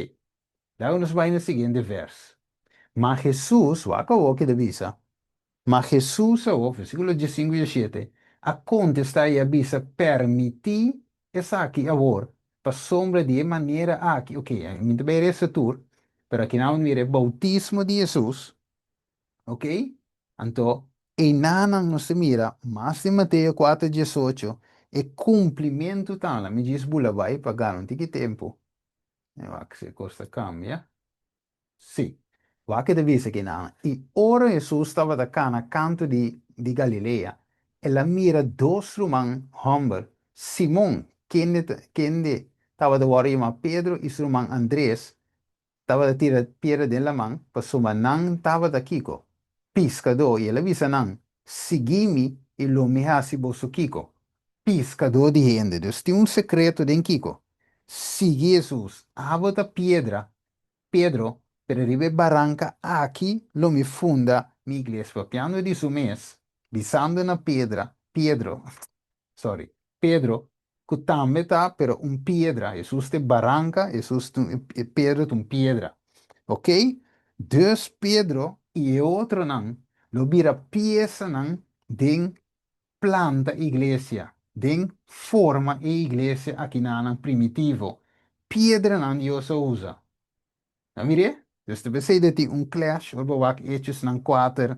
laga nos bai na siguiente vèrs. Ma Hesus, wak awor ke ta bisa, Ma Hesus awor, versíkulo diesinku i dieshete, a kontestá i a bisa, Permití esaki awor, pasobra di e manera aki, ok, mi ta bai resa tur, pero aki nan mira e boutismo di Hesus, ok, anto einanan nos ta mira mas den Mateo kuater diesocho, e kumplimentu ta, la mi djis bula bai pa gana un tiki tempu, mi wak si e kos ta kambia. Sí. Wak e ta bisa kinan, I ora Hesus tabata kana kantu di di Galilea, el a mira dos ruman hòmber, Simon, kende kende tabata wòrdu yamá Pedro, i su ruman Andres, tabata tira piedra den laman, pasobra nan tabata kiko? Piskadó. I el a bisa nan, Sigui mi, i lo mi hasi boso kiko? Piskadó di hende. Dus tin un sekreto den kiko? Sigui Hesus. Abo ta piedra Pedro, pero riba e baranka aki lo mi funda mi iglesia. Papiando di su mes, bisando na piedra, Piedro, sorry, Pedro, ku tambe ta pero un piedra. Hesus ta e baranka, Hesus ta un, Pedro ta un piedra. Ok? Dus Pedro i e otronan lo bira piesanan den planta iglesia, den forma e iglesia akinanan primitivo, piedranan Dios a usa. A mir'é? Dus ta p'esei ta tin un clash ora bo wak Hechosnan 4,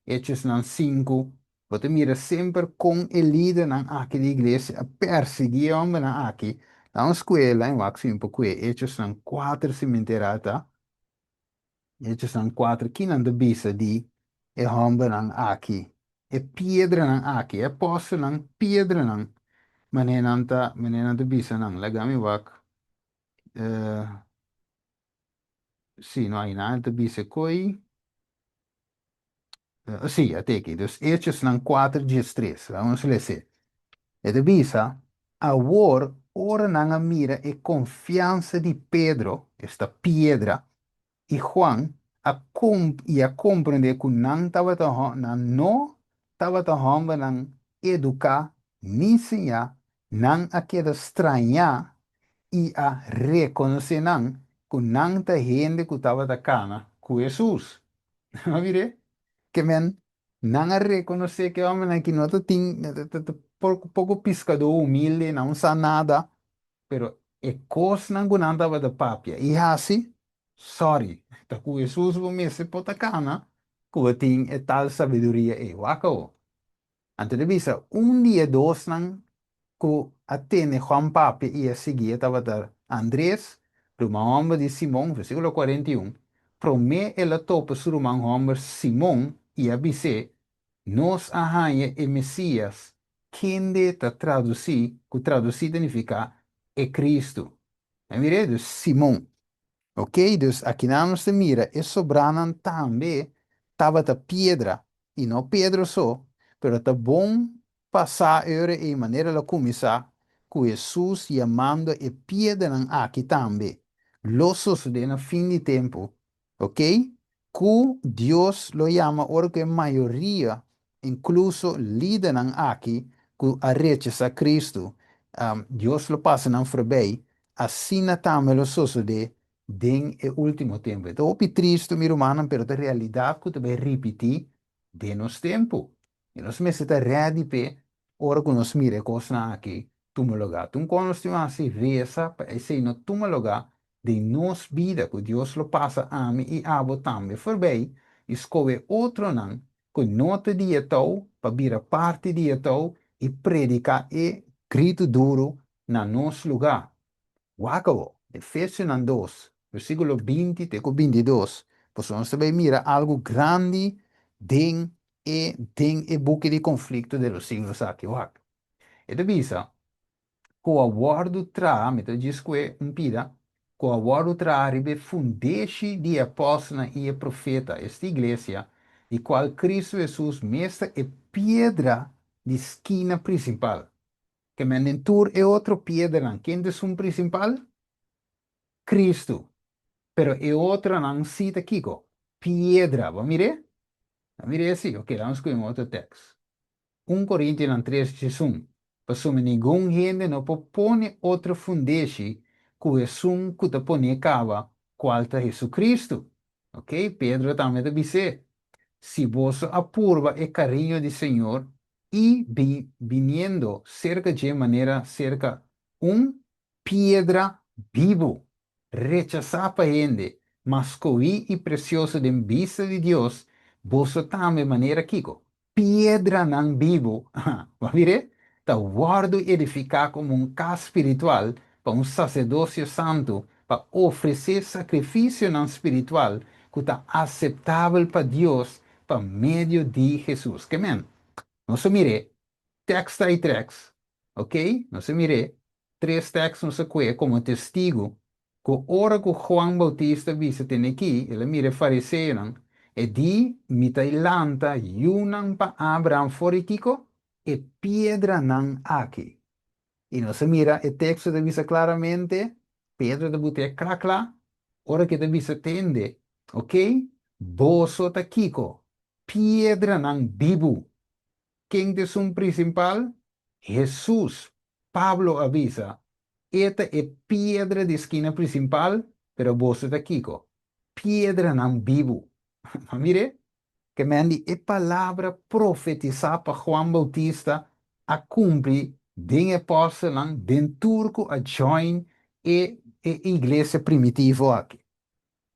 Hechosnan 5, bo ta mira semper kon e lidernan aki di iglesia a persiguí e hòmbernan aki na un skuela en wak si mi por kue Hechosnan 4 si mi enterá ta. Hechosnan 4 ki nan ta bisa di e hòmbernan aki, e piedranan aki, e apòstelnan piedranan, manera nan ta manera nan ta bisa nan. Laga mi wak. Sí, no hay nada ta bisa koi. Sí, a teki. Dus Hechosnan 4:13. Vamos lese. E ta bisa, Awor, ora nan a mira e konfiansa di Pedro, esta piedra, i Juan, a i a komprendé ku nan tabata nan no tabata hòmbernan eduká ni siñá, nan a keda strañá i a rekonosé nan ku nan ta hende ku tabata kana ku Hesus. A mir'é? Ke men, nan a rekonosé ku e hòmbernan aki no ta tin, ta poko piskadó humilde, nan no sa nada, pero e kosnan ku nan tabata papia i hasi, sòri, ta ku Hesus bo mester por ta kana ku bo tin e tal sabiduria ei. Wak awor. Anto ta bisa, un di e dosnan ku a tene Juan papia i a siguié tabata Andres, ruman hòmber di Simon, versíkulo 41, Promé el a topa su ruman hòmber Simon i a bis'é, Nos a haña e Mesías, kende ta tradusí, ku tradusí ta nifiká e Kristu. A mir'é? Dus Simon. Oké, dus akinan nos ta mira e sobranan tambe tabata piedra, i no Pedro so, pero ta bon pa sa e ora ei manera lo kuminsá ku Hesus yamando e piedranan aki tambe. Lo sosodé na fin di tempu, oké, ku Dios lo yama ora ku e mayoria, inkluso lidernan aki ku a rechasá Kristu, Dios lo pasa nan forbei, asina tambe lo sosodé den e último tempu. E ta hopi tristu, mi rumannan, pero ta realidat ku ta bai ripití den nos tempu. I nos mester ta rèdi p'e ora ku nos mira e kosnan aki tuma lugá. Tun kon nos tin hasi resa pa esei no tuma lugá den nos bida, ku Dios lo pasa ami i abo tambe forbei i skohe otronan ku no ta di e tou pa bira parti di e tou i prediká e gritu duru na nos lugá. Wak awor, Efesionan 2, versíkulo 20 te ku 22, pasobra nos ta bai mira algu grandi den e den e buki di Conflicto de los Siglos aki. Wak. E ta bisa ku a wòrdu traha, mi ta djis kue un pida, ku a wòrdu traha riba e fundeshi di e apòstelnan i e profeta, esta iglesia, di kual Kristu Hesus mes ta e piedra di skina prinsipal. Ke men den tur e otro piedranan, ken ta esun prinsipal? Kristu. Pero e otronan sí ta kiko? Piedra. Bo a mir'é? A mir'é sí? Oke, laga nos kohe un otro tèks. 1 Korintionan 3, 11, Pasobra ningun hende no por pone otro fundeshi ku esun ku ta pon'é kaba, kual ta Hesukristu. Oke, Pedro tambe ta bis'é, Si boso a purba e kariño di Señor i biniendo serka dje manera serka un piedra bibu, rechasá pa hende, ma skohí i presioso den bista di Dios, boso tambe manera kiko? Piedranan bibu, bo a mir'é? Ta wòrdu edifiká komo un kas spiritual pa un saserdosio santu, pa ofresé sakrifisionan spiritual ku ta aseptabel pa Dios pa medio di Hesus. Ke men? Nos a mir'é tèks ta i trèks, ok? Nos a mir'é tres tèks nos a kue komo testigu ku ora ku Juan Boutista bisa tene ki, el a mira e fariseonan, e di, Mi ta lanta yunan pa Abraham for di kiko? E piedranan aki. I nos a mira e teksto ta bisa klaramente, Pedro ta buta kla kla, ora ku e ta bisa tende, ok, boso ta kiko? Piedranan bibu. Ken ta esun prinsipal? Hesus. Pablo a bisa, E ta e piedra di skina prinsipal, pero boso ta kiko? Piedranan bibu. A mir'é? Ke men di e palabra profetisá pa Juan Boutista a kumpli den e apòstelnan, den tur ku a join e e iglesia primitivo aki.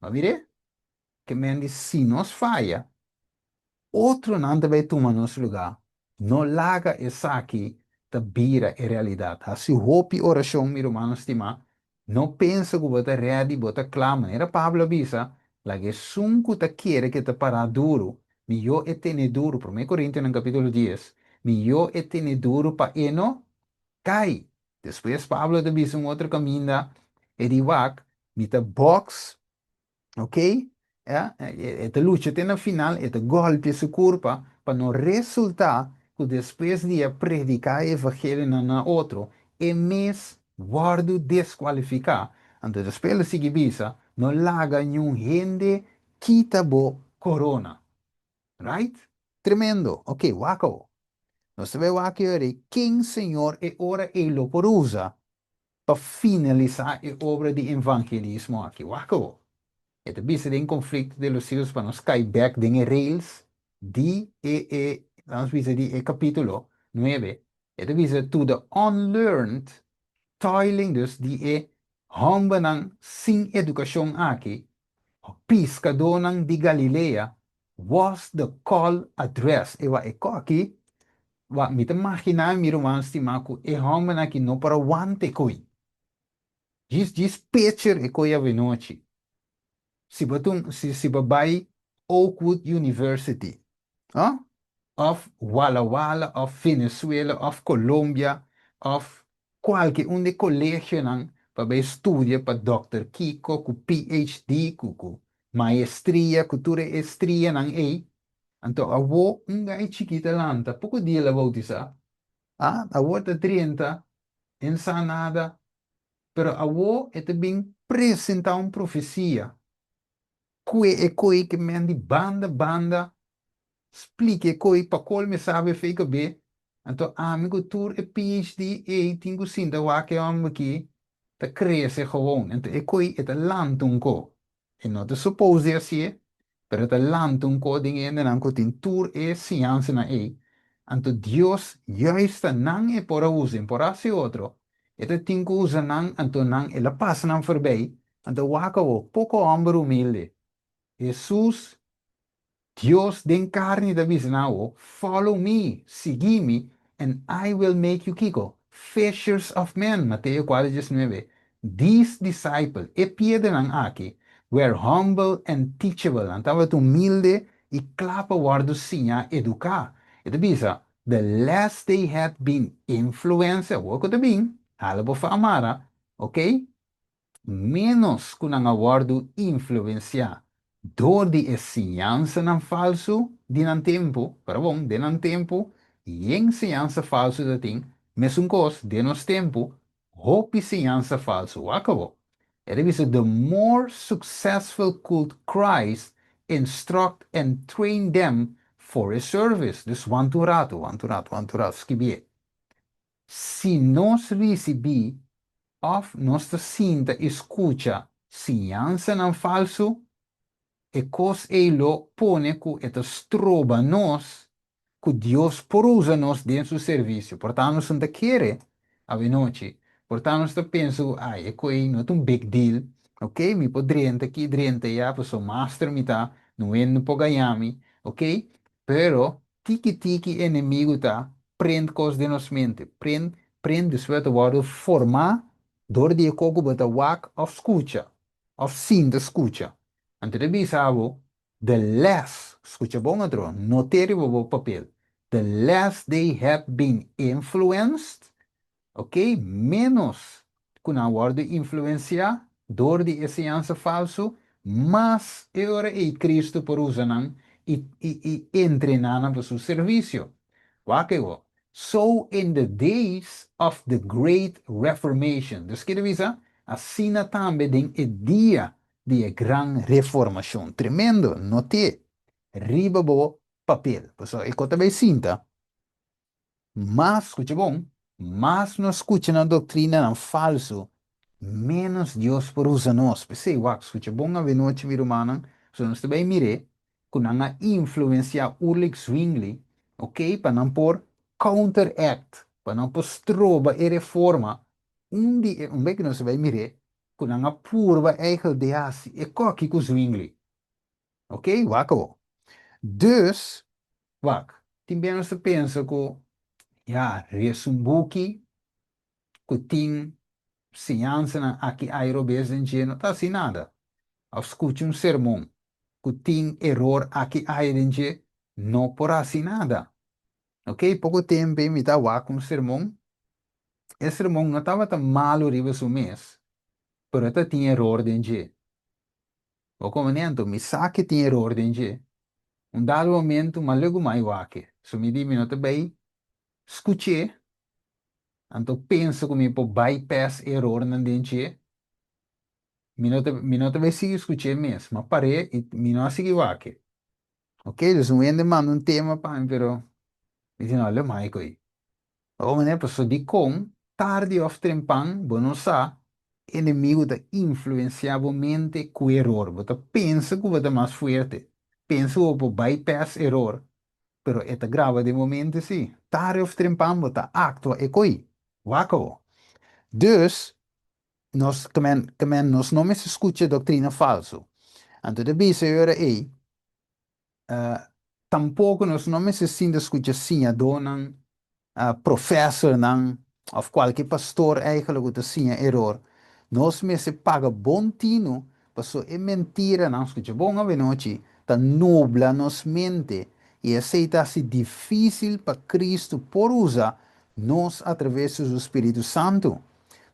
A mir'é? Ke men di si nos faya, otronan ta bai tuma nos lugá. No laga esaki ta bira e realidat. Hasi hopi orashon, mi rumannan stimá. No pensa ku bo ta ready, bo ta kla. Manera Pablo a bisa, laga esun ku ta kere ku e ta pará duru, mihó e tene duru, Promé Korintionan kapítulo dies, mihó e tene duru pa e no kai. Despues Pablo ta bisa un otro kaminda, e di, Wak, mi ta bòks Ok? Ya, e ta lucha te na final, e ta golpia su kurpa pa no resultá ku despues di a prediká e evangelionan na otro, e mes wòrdu deskualifiká. Anto despues el a sigui bisa, No laga niun hende kita bo korona. Right? Tremendo! Ok, wak awo. Nos ta bai wak e ora ei ken Señor e ora ei lo por usa pa finalisá e obra di evangelismo aki. Wak awo. E ta bisa den Conflicto de los Siglos pa nos kai bèk den e rails di e e, lanos bisa di e kapítulo nuebe. E ta bisa to the unlearned toiling, dus di e hòmbernan sin edukashon aki, piskadónan di Galilea, was the call addressed. E wak e kòki Wak, mi ta maginá mi ruman stimá ku e hòmbernan aki no por a wanta e koi. Djis djis pecher e koi avenochi. Si bo ta un, si si bo bai Oakwood University, oh, òf Walla Walla òf Venezuela òf Colombia òf kualke un di e kolegionan pa bai studia pa dòkter kiko ku PhD ku ku maestria ku tur e estrianan ei, Anto awo un gai chikit a lanta, poko dia el a bautisá. A, awo ta 30, e no sa nada, pero awo e ta bin presentá un profesia ku e koi ke men di banda banda splika e koi pa kol mi sabe fe kabe. Anto ami ku tur e PhD ei tin ku sinta wak e hòmber aki ta krese gewoon. Anto e koi e ta lanta un ko. E no ta supos di hasié, pero e ta lanta un ko den e hendenan ku tin tur e siñansanan ei. Anto Dios juist ta nan e por a usa, e por hasi otro. E ta tin ku usa nan, anto nan el a pasa nan forbei. Anto wak awor, poko hòmber humilde. Hesus Dios den karni ta bisa nan awo, Follow me, sigui mi, and I will make you kiko? Fishers of men, Mateo kuater diesnuebe. These disciple, e piedranan aki, were humble and teachable, nan tabata humilde i kla pa wòrdu siñá, eduká. E ta bisa, The less they had been influenced, awor ku ta bin, hala bo fa amara, ok? Ménos ku nan a wòrdu influensiá dor di e siñansanan falsu di nan tempu, pero bon, den nan tempu yen siñansa falsu ta tin, mesun kos den nos tempu hopi siñansa falsu. Wak awor, e ta bisa, The more successful could Christ instruct and train them for his service. Dus wanta un ratu, wanta un ratu, wanta un ratu, skibié. Si nos risibí òf nos ta sinta i skucha siñansanan falsu, e kos ei lo pone ku e ta stroba nos ku Dios por usa nos den su servisio. Por ta nos no ta kere awenochi, por ta nos ta pensa ku ai e kos ei no ta un big deal, ok mi por drenta aki drenta aya pasobra master mi ta, no hende no por gaña mi, ok, pero Tiki tiki enemigu ta prent kos den nos mente, prent, prent despues ta wòrdu formá dor di e kos ku bo ta wak òf skucha, òf sinta skucha. Anto ta bisa bo, the less, skucha bon otro, not'é riba bo papel, the less they have been influenced, Ok, ménos ku nan wòrdu influensiá dor di e siñansa falsu, mas e ora ei Kristu por usa nan i i i entrená nan pa su servisio. Wak e wou, So in the days of the great reformation. Dus kere bisa, asina tambe den e dia di e gran reformashon. Tremendo! Not'é riba bo papel. Pasobra e kos ta bai sinta. Mas, skucha bon, mas nos skucha nan doktrinanan falsu, ménos Dios por usa nos. P'esei, wak, skucha bon avenochi, mi rumannan, pasobra nos ta bai mir'é ku nan a influensiá Ulrich Zwingli, oke, pa nan por counteract, pa nan por stroba e reforma. Un di e, un bek nos ta bai mir'é ku nan a purba eigel di hasi e kòki ku Zwingli. Ok, wak awor. Dus, wak, tin bia nos ta pensa ku, ya, resa un buki ku tin siñansanan aki ai robes den dje no ta hasi nada. Òf skucha un sermon ku tin eror aki ai den dje no por hasi nada. Ok, poko tempu ei mi ta wak un sermon. E sermon no tabata malu riba su mes, pero e ta tin eror den dje. Bo komo anto mi sa ku tin eror den dje. Un dado momento, m'a legumai wak e. So mi di mi no ta bai skuch'é, anto pensa ku mi por bypass erornan den dje. Mi no ta bai sigui skuch'é mes, m'a par'é i mi no a sigui wak e. Ok, dus un hende manda un tema pa mi, pero mi di no, legumai koi. O manera, paso dikon, tardi òf trempan, bo no sa, enemigu ta influensiá bo mente ku eror. Bo ta pensa ku bo ta mas fuerte. Pensa ku bo por bypass eror, pero e ta graba den bo mente si. Tardi òf trempan, bo ta aktua e koi. Wak awor. Dus, nos, kemen, nos no mester skucha doktrina falsu. Anto ta bisa e ora ei, tampoko nos no mester sinta skucha siñadónan, profesornan, òf kualke pastor eigenlijk ku ta siña eror. Nos mester paga bon tinu, paso e mentiranan, skucha bon awenochi, ta nubla nos mente i esei ta hasi difísil pa Kristu por usa nos a traves di su Spiritu Santu.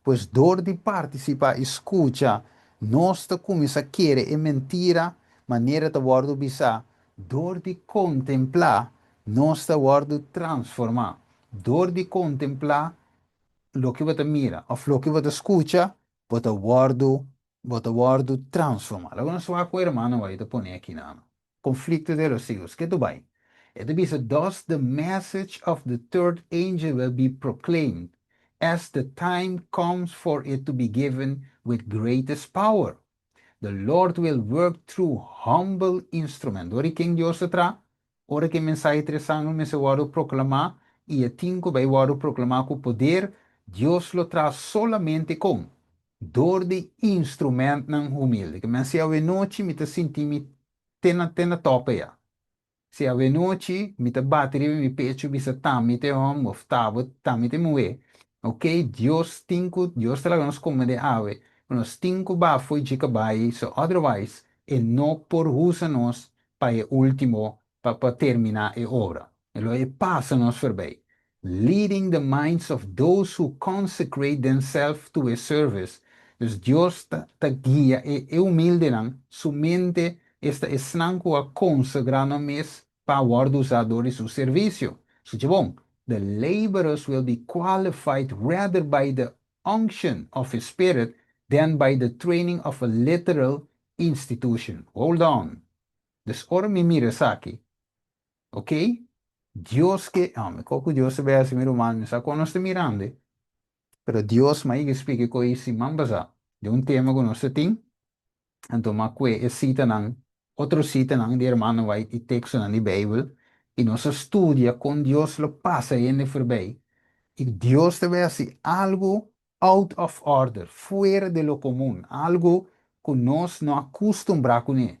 Pues dor di partisipá i skucha, nos ta kuminsá kere e mentira manera ta wòrdu bisá, dor di kontemplá, nos ta wòrdu transformá. Dor di kontemplá loke bo ta mira òf loke bo ta skucha, bo ta wòrdu transformá. Laga nos wak ku hermano White ta pone aki nan. Conflicto de los Siglos. Ke ta bai? E ta bisa, "Thus the message of the third angel will be proclaimed as the time comes for it to be given with greatest power. The Lord will work through humble instrument." Dor di ken Dios ta traha? Ora ku e mensahe tres angel mester wòrdu proklamá i e tin ku bai wòrdu proklamá ku poder, Dios lo traha solamente kon? Dor di instrumentnan humilde. Kemen si awenochi mi ta sinti mi te na tope ya. Si awenochi mi ta bati riba mi pechu bisa t'ami ta e hòmber òf t'abo t'ami ta e muhé. Ok, Dios ta laga nos kome den awe, nos tin ku baha fo'i dje kabai, so otherwise e no por usa nos pa e último, pa terminá e obra. E lo e pasa nos forbij. "Leading the minds of those who consecrate themselves to his service." Dus Dios ta guia e humildenan, su mente, esta esnan ku a konsagrá nan mes pa wòrdu usá dor di su servisio. Skucha bon, "The laborers will be qualified rather by the unction of his spirit than by the training of a literal institution." Hold on. Dus ora mi mira esaki, ok? Dios ke, ah, mi koko Dios ta bai hasi mi ruman, mi sa kon nos ta mirando, pero Dios m'a yega splika ku siman pasá di un tema ku nos tin, anto m'a kue e sitanan, otro sitanan di hermano White i tekstonan di Beibel, i nos a studia kon Dios lo pasa hende forbij. I Dios ta bai hasi algu out of order, fuera de lo komun, algu ku nos no a kustumbrá kuné.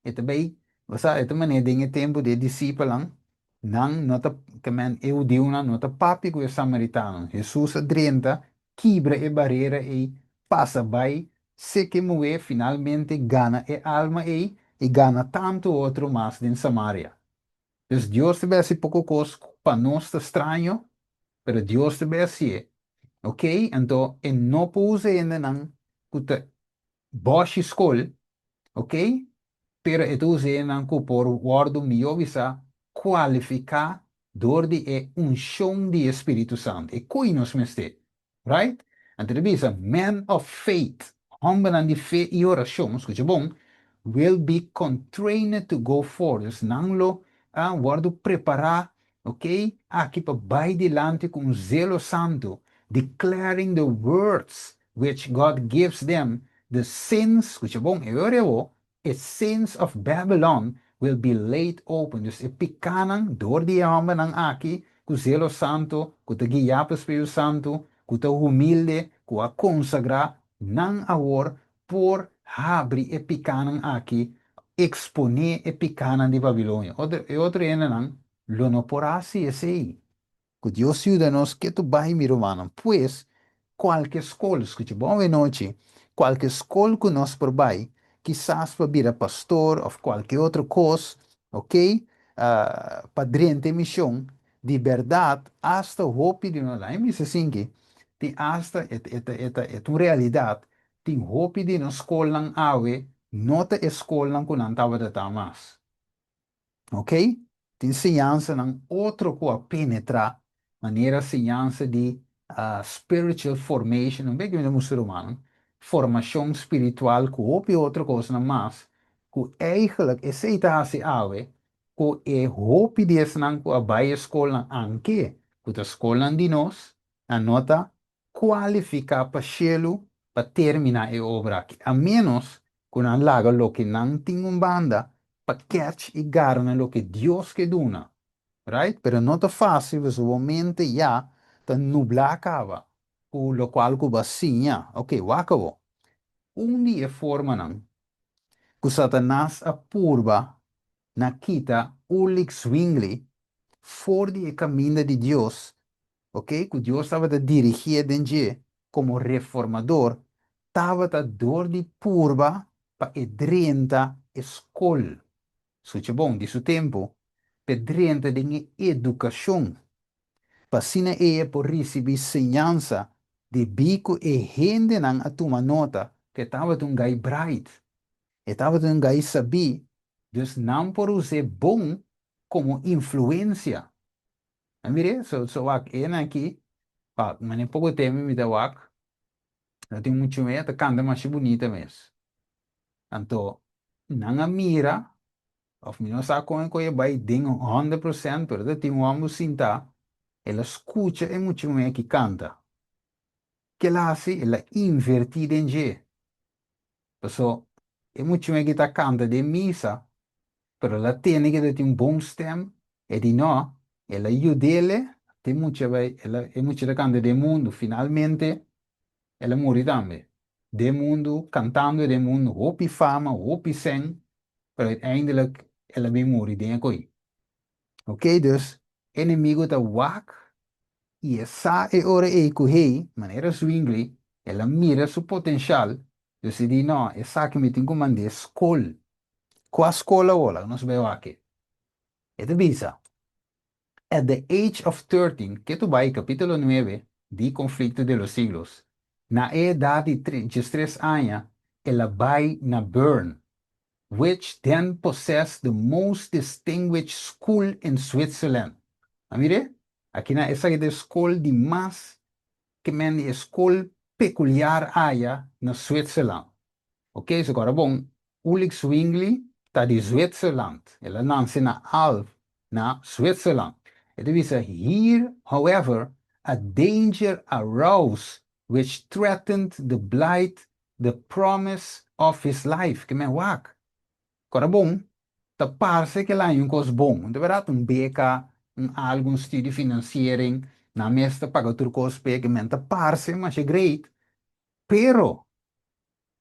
E ta bai, e ta manera den e tempu di disipelnan, nan no ta, kemen e hudiunan no ta papia ku e samaritanonan. Hesus a drenta, kibra e barera ei, pasa bai, serka e muhé, finalmente gana e alma ei i gana tantu otro mas den Samaria. Dus Dios ta bai hasi poko kos pa nos ta straño, pero Dios ta bai hasié. Ok? Anto e no por usa hendenan ku ta bòshi skol, ok? Pero e ta usa hendenan ku por wòrdu mihó bisá kualifiká dor di e unshon di e Spiritu Santu. E koi nos mester, right? Anto e ta bisa, "Men of faith", hòmbernan di fe i orashon, skucha bon, "will be constrained to go forth." Dus nan lo wòrdu prepará, ok? Aki pa bai dilanti ku un zelo santu, "declaring the words which God gives them, the sins", skucha bon, e ora e "sins of Babylon will be laid open." Dus e pikánan dor di e hòmbernan aki, ku zelo santu, ku ta guiá pa Spiritu Santu, ku ta humilde, ku a konsagrá, nan awor por habri e pikánan aki. Eksponé e pikánan di Babilonia. Otro, e otro hendenan lo no por hasi esei. Ku Dios yuda nos ketu bai, mi rumannan. Pues, kualke skol, skucha bon anochi, kualke skol ku nos por bai, kisas pa bira pastor òf kualke otro kos, ok? Pa drenta mishon, di bèrdat, asta hopi di nos, ai mi sinki, tin asta, e un realidat, tin hopi di nos skolnan awe, no ta e skolnan ku nan tabata mas. Ok? Tin siñansanan otro ku a penetrá, manera siñansa di spiritual formation, no bin ku mi ruman, formashon spiritual ku hopi otro kosnan mas, ku eigenlijk esei ta hasi awe, ku e hopi di esnan ku a bai skolnan anke, ku ta skolnan di nos, nan no ta kualifiká pa shelu pa terminá e obra aki. A menos ku nan laga loke nan tin un banda pa catch i garna loke Dios ke duna. Right? Pero no ta fásil, e mente ya ta nublá kaba. Ku lokual ku bo a siña. Ok, wak awor. Un di e formanan ku Satanas a purba na kita Ulrich Zwingli for di e kaminda di Dios, ok? Ku Dios tabata dirigí den dje komo reformador, tabata dor di purba pa e drenta e skol. Skucha bon, di su tempu, pa drenta den edukashon. Pa asina e por risibí siñansa debí ku e hendenan a tuma nota ku e tabata un guy bright. E tabata un guy sabí, dus nan por us'é bon komo influensia. Mira, so wak ena aki, pa, mane poko tempu mi ta wak, no tin muchu me, ta kanta masha bunita mes. Anto, nan a mira, òf mi no sa kon e bai den 100%, pero tin un hòmber sintá, el a skucha e mucha muhé ku kanta. Kiko el a hasi? El a invertí den dje. So, e mucha muhé ku ta kanta den misa, pero el a tende ku tin un bon stem, e di no, el a yud'é, tin mucha bai, e mucha ta kanta den mundu, finalmente el a muri tambe. Den mundu, kantando den mundu, hopi fama, hopi sèn, pero uiteindelijk el a bin muri den koi. Ok, dus enemigu ta wak i e sa e ora ei ku hey, manera Zwingli, el a mira su potensial, dus e di no, esaki mi tin ku mand'é skol. Kua skol awor? Nos bai wak. E ta bisa, at the age of 13, ku bai kapítulo 9 di Conflicto de los Siglos, na edat di 33 aña, el a bai na Bern, which then possessed the most distinguished school in Switzerland. A mira, aki na esaki ta e skol di mas ku men e skol pekuliar aya na Switzerland. Ok, so awor bon, Ulrich Zwingli ta di Switzerland. El a nase na Alp, na Switzerland. E ta bisa, here, however, a danger arose which threatened to blight the promise of his life. Ke men wak. Awor bon, ta parse ku el a haña un kos bon. Di bèrdat, un beka, un algu, un studiefinanciering, nan mes ta paga tur kos p'e, ke men ta parse, mas e great. Pero,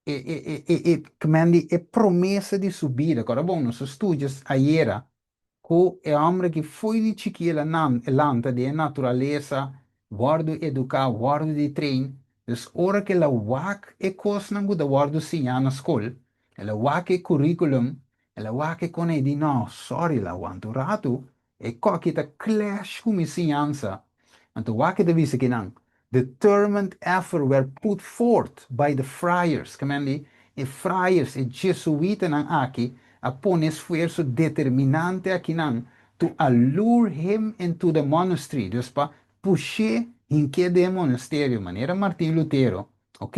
e, ke men di, e promesa di su bida. Awor bon, nos a studia ayera, ku e hòmber ku for di chikí el a lanta den naturalesa, wòrdu eduká, wòrdu di train. Dus ora ku el a wak e kosnan ku ta wòrdu siñá na skol, el a wak e curriculum, el a wak e kon e di no, sorry la wanta un ratu, e kos aki ta clash ku mi siñansa. Anto wak e ta bisa akinan, determined effort were put forth by the friars, ke men di, e friars, e jesuitanan aki, a pone esfuerso determinante akinan to allure him into the monastery, dus pa push'é hink'é den monasterio, manera Martin Lutero, ok?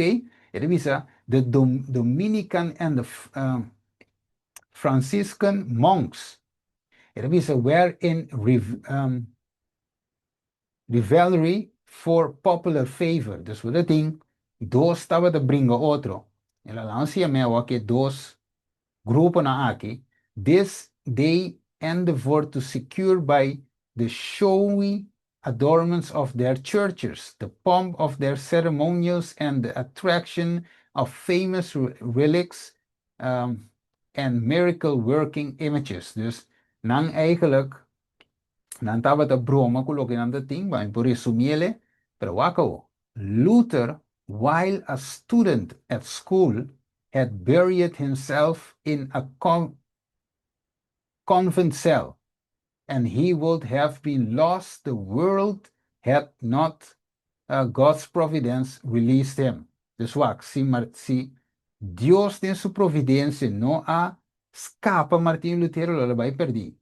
E ta bisa, the Dominican and the Franciscan monks, e ta bisa, were in rivalry for popular favor. Dus wat tin, dos tabata bringa otro. El a lansa me ku dos gruponan aki. This they endeavored to secure by the showy adornments of their churches, the pomp of their ceremonials, and the attraction of famous relics. and miracle-working images. Dus nan eigenlijk, nan tabata broma ku loke nan tatin, pa mi por resumiele, pero wak awo. Luther, while a student at school, had buried himself in a convent cell, and he would have been lost the world had not God's providence released him. Dus wak, si, si Dios den su providensia no a skapa Martin Lutero, lo el a bai perdí.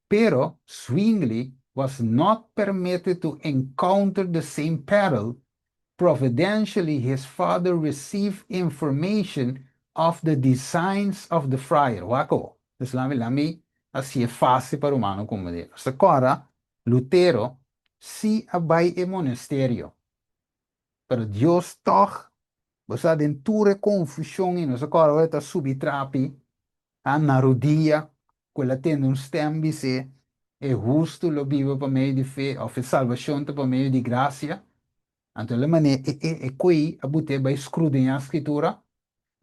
Pero Zwingli was not permitted to encounter the same peril. Providentially his father received information of the designs of the friar. Wak awo. Dus lami lami hasié fásil pa rumannan komprendé. Nos ta kòrda, Lutero si a bai e monasterio. Pero Dios tòg, bo sa, den tur e konfushon i nos a kòrda ora e ta subi trapi, a na rudia, ku el a tende un stèm bis'é, E hustu lo biba pa medio di fe, òf e salbashon ta pa medio di grasia. Anto el a manera e e e koe a but'é bai skrudiñá Skritura.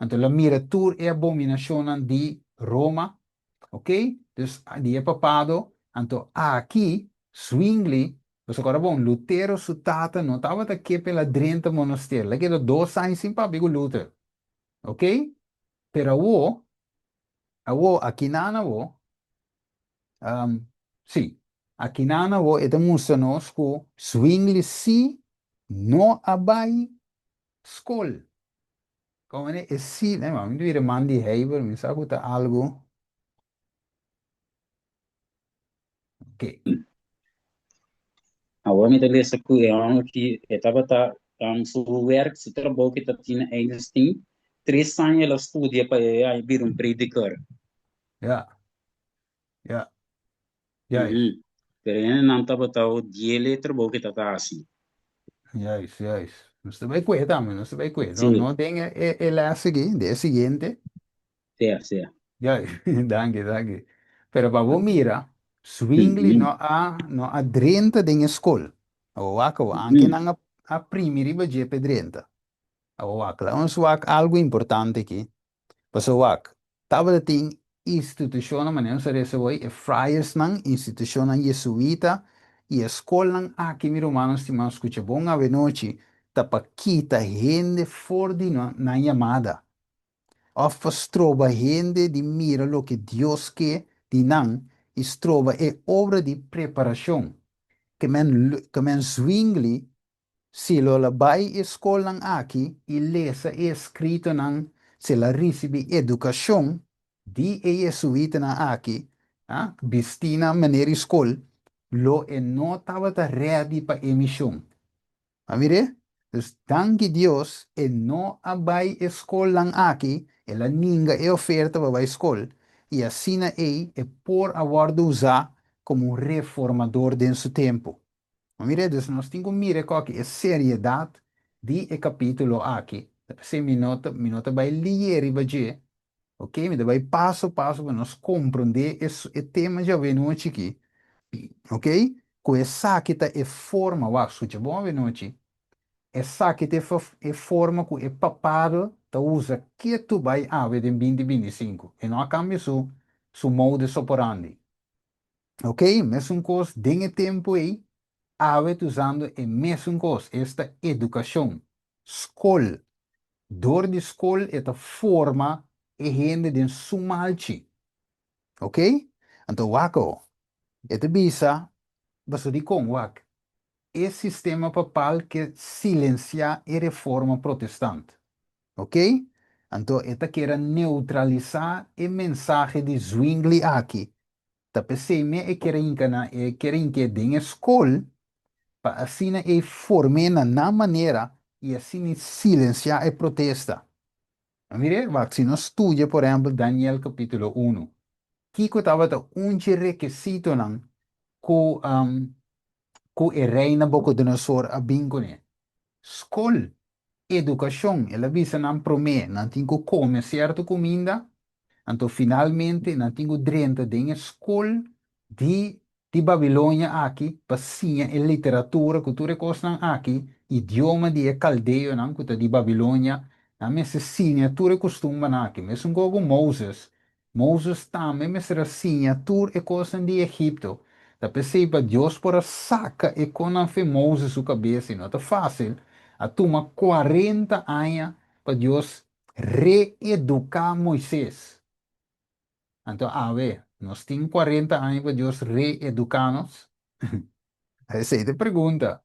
Anto el a mira tur e abominashonnan di Roma, ok, dus di e papado. Anto aki Zwingli, bo sa kòrda bon, Lutero su tata no tabata ke pa el a drenta monasterio. El a keda dos aña sin papia ku Luther, ok. Pero awo, awo, akinan awo, Sí, akinan awo e ta mustra nos ku Zwingli sí no a bai skol. Komo manera e sí, mi ta bira man di Heiber, mi sa ku ta algu. Ok. Awor mi ta lesa ku e hòmber ki e tabata su wèrk, su trabou ku e ta tin na Eindhoven, tres aña el a studia pa e a bira un prediker. Ja. Ja. Juist. Pero hendenan tabata odiel e trabou ku e tabata hasi. Juist, juist. Nos ta bai kue tambe, nos ta bai kue. No, Sí. no den e, e, e les aki, den e siguiente. Sea, sea. Juist. Danki, danki. Pero pa bo mira, Zwingli no a, no a drenta den e skol. Awor wak awor, anke nan a, a primi riba dje p'e drenta. Awor wak, laga nos wak algu importante aki. Pasobra wak, tabata tin institushonnan manera nos a resa hoy, e friarsnan, institushonnan yesuita i e skolnan aki mi rumannan stimá skucha bon awenochi ta pa kita hende for di nan yamada òf pa stroba hende di mira loke Dios ke di nan i stroba e obra di preparashon. Ke men ke men Zwingli Si lo el a bai e skolnan aki i lesa e eskritonan, si el a risibí edukashon di e yesuitanan aki, a, bistí na manera di skol, lo e no tabata rèdi pa e mishon. A mir'é? Dus, danki Dios, e no a bai e skolnan aki, el a ninga e oferta pa bai skol, i asina ei e por a wòrdu usá komo un reformador den su tempu. Mira, dus nos tin ku mira koki e seriedat di e kapítulo aki. Ta p'esei mi no ta, mi no ta bai lié riba dje, ok? Mi ta bai paso paso pa nos komprondé e e tema djawe nochi aki, ok? Ku esaki ta e forma, wak, skucha bon awenochi, esaki ta e e forma ku e papado ta usa ketu bai awe den binti 25. E no a kambia su su modus operandi. Ok, mesun kos den e tempu ei, awe ta usando e mesun kos, esta edukashon, skol. Dor di skol e ta forma e hende den su malchi. Ok? Anto wak awo, e ta bisa, pasobra dikon? Wak, e sistema papal ke silensiá e reforma protestant. Ok? Anto e ta kere neutralisá e mensahe di Zwingli aki. Ta p'esei me e kere hinka na e kere hink'é den e skol pa asina ei form'é na nan manera i asina silensiá e protesta. A mir'é? Wak, si nos studia por ehèmpel Daniel kapítulo unu, kiko tabata un dje rekesitonan ku ku e rei Nabukodonosor a bin kuné? Skol, edukashon. El a bisa nan promé nan tin ku kome sierto kuminda, anto finalmente nan tin ku drenta den e skol di di Babilonia aki pa siña e literatura ku tur e kosnan aki, idioma di e kaldeonan ku ta di Babilonia, nan mester siña tur e kustumbernan aki. Mesun kos ku Moses. Moses tambe mester a siña tur e kosnan di Egipto. Ta p'esei pa Dios por a saka e konan fe Moses su kabes, i no ta fásil, a tuma 40 aña pa Dios reeduká Moises. Anto awe, nos tin 40 aña pa Dios reeduká nos? Esei ta e pregunta.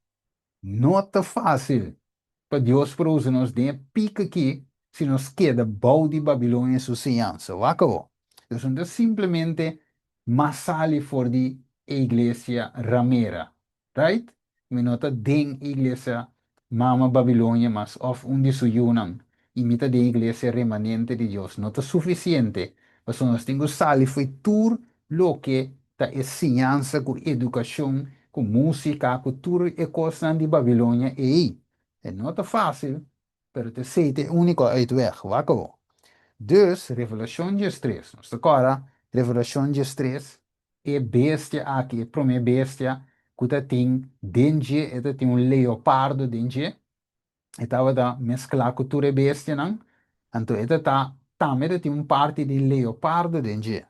No ta fásil pa Dios por usa nos den e pik akí si nos keda bou di Babilonia su siñansa. Wak awor. Dios no ta simplemente mas sali for di e iglesia ramera, right? Mi no ta den e iglesia mama Babilonia mas òf un di su yunan, i mi ta den e iglesia remanente di Dios. No ta sufisiente, pasobra nos tin ku sali fo'i tur loke ta e siñansa ku edukashon, ku músika, ku tur e kosnan di Babilonia ei. E no ta fásil, pero ta esei ta e úniko uitweg. Wak awor. Dus, Revelashon 13. Nos ta kòrda Revelashon 13, e bestia aki, e promé bestia ku ta tin den dje, e ta tin un leopardo den dje. E tabata mesklá ku tur e bestianan, anto e ta ta tambe ta tin un parti di leopardo den dje.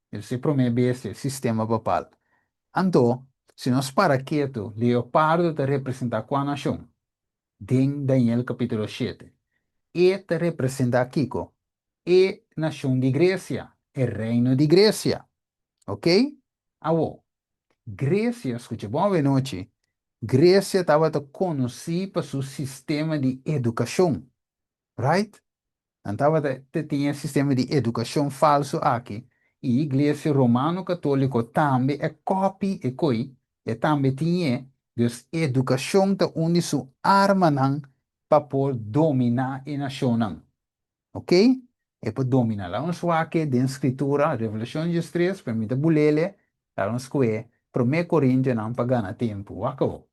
E ta e promé bestia, e sistema papal. Anto, si nos para ketu, leopardo ta representá kua nashon? Den Daniel kapítulo 7. E ta representá kiko? E nashon di Gresia, e reino di Gresia. Oké? Awor, Gresia, skucha bon awenochi, Gresia tabata konosí pa su sistema di edukashon. Right? Nan tabata tin e sistema di edukashon falsu aki i Iglesia Romano Katóliko tambe e kòpi e koi, e tambe tin e. Dus edukashon ta un di su armanan pa por dominá e nashonnan. Ok? E por dominá. Laga nos wak den Skritura, Revelashon 13, pero mi ta bulele, laga nos skohe Promé Korintionan pa gana tempu. Wak awor.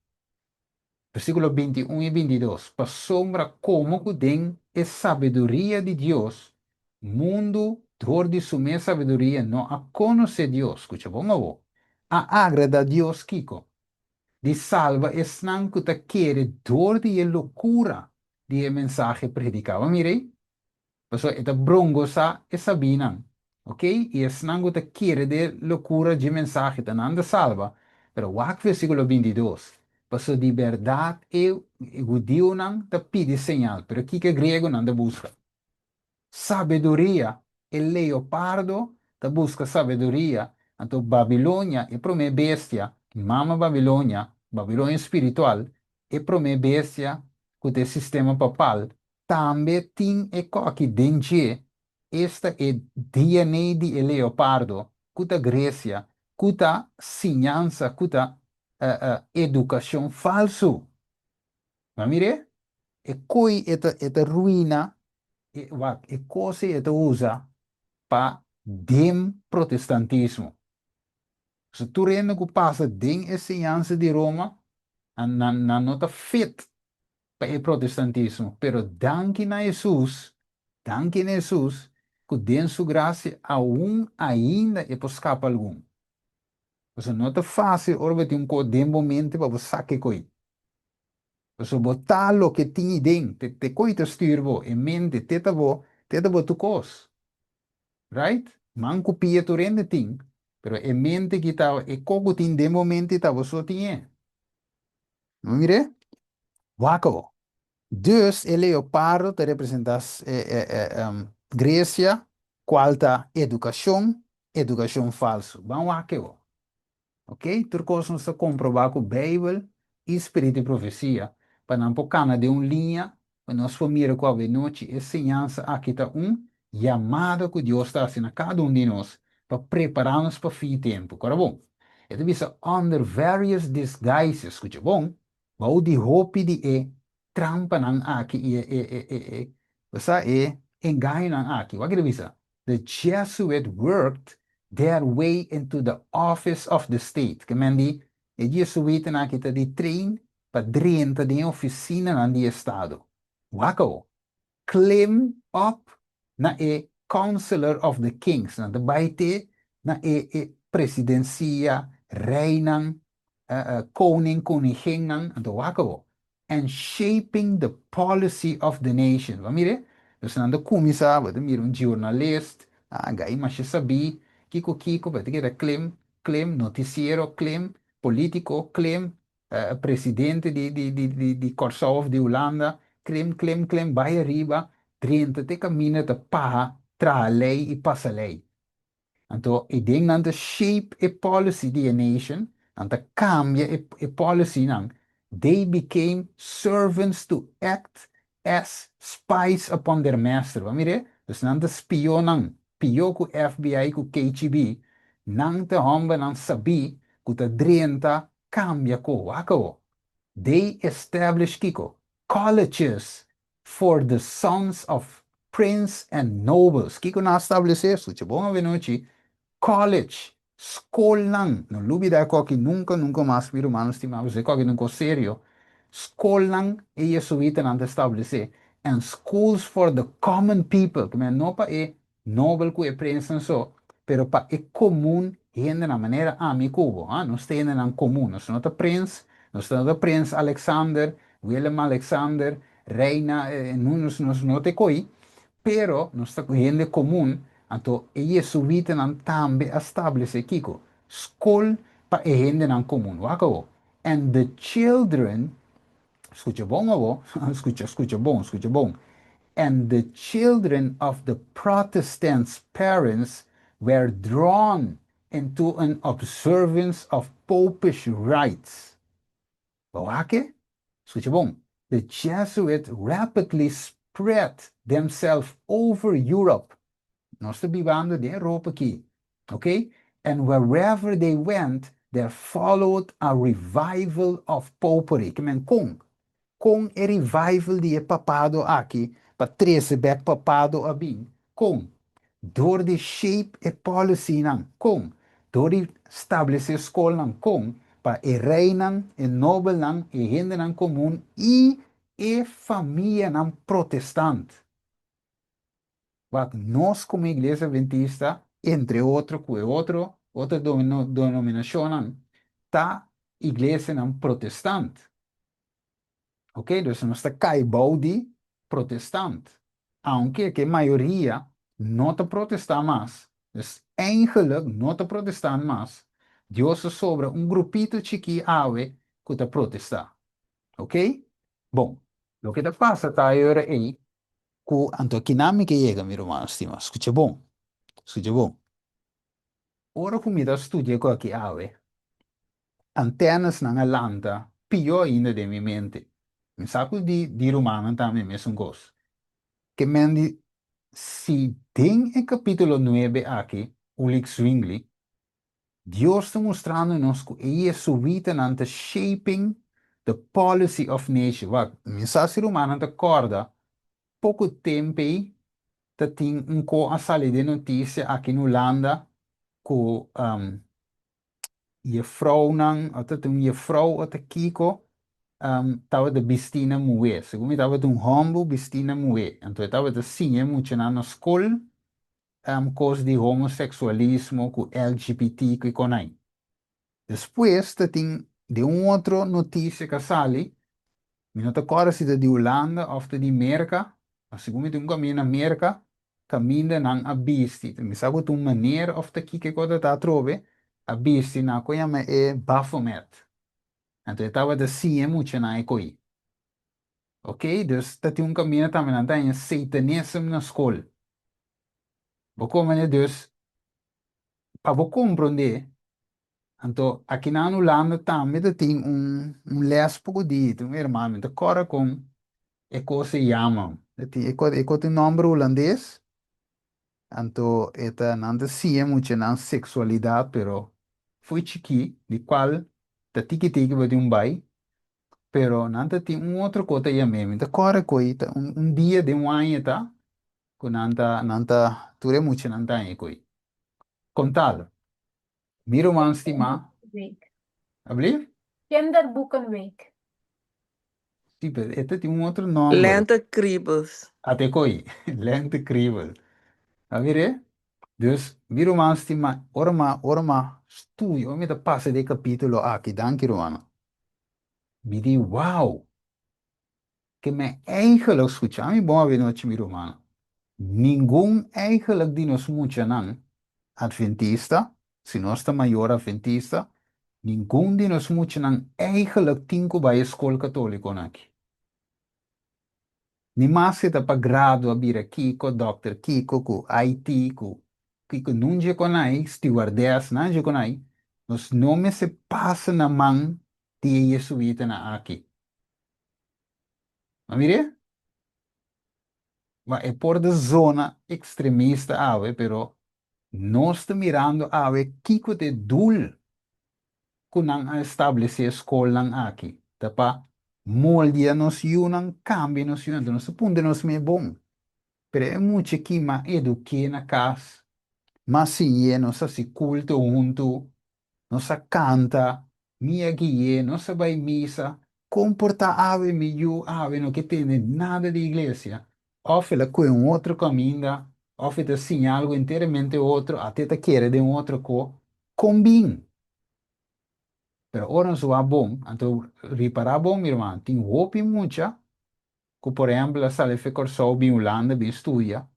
Versíkulo 21 i 22, Pasobra komo ku den e sabiduria di Dios, mundu dor di su mes sabiduria no a konosé Dios, skucha bon awor, a agradá Dios kiko? Di salba esnan ku ta kere dor di e lokura di e mensahe prediká. Bo a mira ei? Pasobra e ta brongosá e sabínan, ok? I esnan ku ta kere den e lokura dje mensahe ta nan ta salba. Pero wak versíkulo 22, Pasobra di bèrdat e hudiunan ta pidi señal, pero kiko e griegonan ta buska? Sabiduria! E leopardo ta buska sabiduria. Anto Babilonia, e promé bestia, mama Babilonia, Babilonia spiritual, e promé bestia ku ta e sistema papal, Tambe tin e koki den dje, esta e DNA di e leopardo, ku ta Gresia, ku ta siñansa, ku ta edukashon falsu. Bo a mir'é? E koi e ta e ta ruina, e wak, e kos ei e ta usa pa den protestantismo. So tur hende ku pasa den e siñansa di Roma, nan nan no ta fit pa e protestantismo, pero danki na Hesus, danki na Hesus, ku den su grasia aun ainda e por skapa algun. Pasobra no ta fásil ora bo tin un kos den bo mente pa bo saka e koi. Pasobra bo ta loke tin ei den, te te koi ta stuur bo, e mente, te ta bo, te ta bo tur kos. Right? Man ku pia tur hende tin, pero e mente ki ta, e kos ku tin den bo mente ta bo so tin e. No mir'é? Wak awor. Dus e leopardo ta representá Grecia, kual ta edukashon, edukashon falsu. Ban wak awor. Ok, tur kos nos ta komprobá ku Beibel i spiritu di profesia pa nan por kana den un liña pa nos por mira ku awenochi e siñansa aki ta un yamada ku Dios ta hasi na kada un di nos pa prepará nos pa fin tempu. Kora bon, e ta bisa under various disguises, skucha bon, bou di hopi di e trampanan aki i e e e e bo sa e engañonan aki. Wak e ta bisa? The Jesuit worked their way into the office of the state. Ke men di e Jesuitanan aki ta di train pa drenta den e ofisinanan di estado. Wak awo. Klim op na e Councilor of the Kings. Nan ta bai te na e e presidensia, reinan, koning, koninginnan. Anto wak awo. And shaping the policy of the nation. Bo a mira? Dus nan ta kuminsá, bo ta mira un journalist, Ah, gai masha sabí, kiko kiko, pero ta keda klem, klem, notisiero klem, polítiko klem, presidente di Kòrsou òf di Hulanda, klem, klem, klem, bai ariba, drenta te kaminda ta paha, traha lei i pasa lei. Anto e den nan ta shape e policy di e nation, nan ta kambia e policynan. They became servants to act as spies upon their master. Bo a mir'é? Dus nan ta spionnan, pió ku FBI ku KGB. Nan ta hòmbernan sabí ku ta drenta kambia ko. Wak awo. They establish kiko? Colleges for the sons of prince and nobles. Kiko nan a establesé? Skucha bon avenochi. College, skolnan. No lubidá ku aki nunka, nunka mas, mi rumannan stimá, pasobra ku aki ta un kos serio. Skolnan e jesuitanan ta establesé. And schools for the common people. Ku men no pa e nobel ku e prinsnan so, pero pa e komun hendenan, manera ami ku bo. Ha? Nos ta hendenan komun. Nos no ta prins, nos no ta prins Alexander, Willem Alexander, reina, nos nos no ta e koi, pero nos ta hende komun. Anto e jesuitanan tambe a stablesé kiko? Skol pa e hendenan komun. Wak awo. And the children, skucha bon awo, skucha, skucha bon, skucha bon. And the children of the Protestants' parents were drawn into an observance of popish rites. Bo wak e? Skucha bon. The Jesuit rapidly spread themselves over Europe. Nos ta bibando den Europa aki. Ok? And wherever they went, there followed a revival of popery. Ke men kon? Kon e revival di e papado aki pa trese bek papado a bin? Kon? Dor di shape e policynan. Kon? Dor di stablesé skolnan. Kon? Pa e reinan, e nobelnan, e hendenan komun i e famianan protestant. Wak, nos komo Iglesia Adventista, entre otro ku e otro otro denominashonnan, ta iglesianan protestant. Ok, dus nos ta kai bou di protestant. Aunke ku e mayoria no ta protestá mas, dus eigenlijk no ta protestant mas, Dios a sobra un grupito chikí awe ku ta protestá. Ok? Bon, loke ta pasa ta e ora ei ku anto akinan mi ke yega, mi ruman stima. Skucha bon, skucha bon. Ora ku mi ta studia ku aki awe, antenesnan a lanta pió ainda den mi mente. Mi sa ku di di rumannan tambe mesun kos. Ke men di si den e kapítulo nuebe aki, Ulrich Zwingli, Dios ta mustrando nos ku e jesuitanan ta shaping the policy of nation. Wak, mi sa si rumannan ta kòrda, poko tempu ei ta tin un ko a sali den notisia aki na Hulanda ku jefrounan, òf ta tin un jefrou òf ta kiko, tabata bistí na muhé. Segun mi tabata un hòmber bistí na muhé. Anto e tabata siña e muchanan na skol kos di homoseksualismo ku LGBT ku i konai. Despues ta tin den un otro notisia ku a sali, mi no ta kòrda si ta di Hulanda òf ta di Merka, ma segun mi tin un kaminda na Merka, kaminda nan a bisti, mi sa ku ta un manera òf ta kiko ku ta atrobe, a bisti nan ku yama e Baphomet. Anto e tabata siña e muchanan e koi. Ok, dus ta tin un kaminda tambe nan ta haña satanism na skol. Bo komprende? Dus, pa bo komprondé, anto aki na Hulanda tambe ta tin un un lès poko di, tin un hermano, mi ta kòrda kon e kos e yama. E tin e kos e kos tin nòmber hulandes, anto e ta nan ta siña muchanan seksualidat pero fo'i chikí, di kual ta tiki tiki bo tin un bai, pero nan ta tin un otro kos ta yam'é, mi ta kòrda ku ta un un dia den un aña ta. Ku nan ta, nan ta, tur e muchanan ta haña koe. Kontal, Mi ruman stimá. Week. Ablief? Kinderboekenweek. Sí, pero e ta tin un otro nòmber. Lentekriebels. Ate koe, lentekriebel. A mir'é? Dus, mi ruman stimá, ora m'a, ora m'a studia, ora mi ta pasa di e kapítulo aki, danki rumannan, mi di, wow! Ke men eigenlijk, skucha mi bon avenochi mi rumannan. Ningun eigenlijk di nos muchanan adventista, si nos ta mayor adventista, ningun di nos muchanan eigenlijk tin ku bai skol katóliko aki. Ni mas ta pa gradua bira kiko, dòkter kiko, ku IT, ku kiko nunje konai, stewardess, nanje konai, nos no mester pasa na man di jesuitanan aki. Ma mire? Ma e por ta zona ekstremista awe, pero nos ta mirando awe kiko ta e doel ku nan a establesé skolnan aki. Ta pa moldia nos yunan, kambia nos yunan. Nos ta puntra nos mes bon. Pero e mucha ki m'a eduk'é na kas, m'a siñ'é, nos a hasi kulto huntu, nos a kanta, mi a gui'é, nos a bai misa, kon por ta awe mi yu awe no ke tende nada di iglesia? Òf el a kohe un otro kaminda, òf e ta siña algu enteramente otro, ata e ta kere den un otro ko, kon bin? Pero ora nos wak bon, anto ripará bon mi ruman, tin hopi mucha ku por ehèmpel a sali fe Kòrsou bin Hulanda bin studia,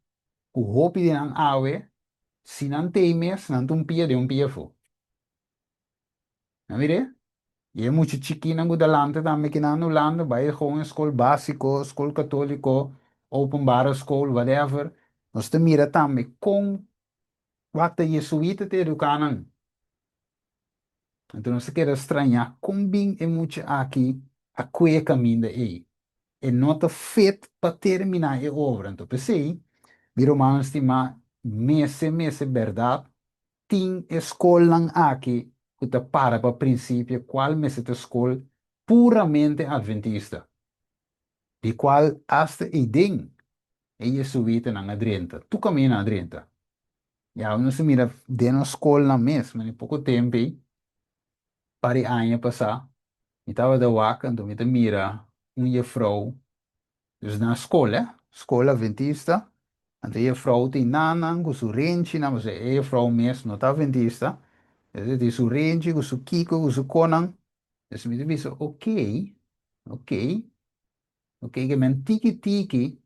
ku hopi di nan awe, si nan tei mes, nan ta un pia den un pia afó. Nan mir'é? I e mucha chikinan ku ta lanta tambe kinan na Hulanda bai gewoon e skol básiko, skol katóliko, openbare school, whatever. Nos ta mira tambe kon wak ta jesuita ta eduká nan. Anto nos ta keda strañá kon bin e mucha aki a kue e kaminda ei. E no ta fit pa terminá e obra. Anto p'esei, mi rumannan stimá, mester mester bèrdat tin e skolnan aki ku ta para pa prinsipio kual mester ta skol puramente adventista, di kual asta eiden e jesuitanan a drenta, tur kaminda nan a drenta. Ya nos a mira den nos skolnan mes, mane poko tempu ei, par di aña pasá, mi tabata wak anto mi ta mira un jefrou. Dus na skol, hè, skol adventista, anto e juffrouw tin nannan ku su renchinan, pasobra e juffrouw mes no ta adventista, dus e tin su renchi ku su kiko ku su konan, dus mi ta bisa oké, oké, oké, ke men tiki tiki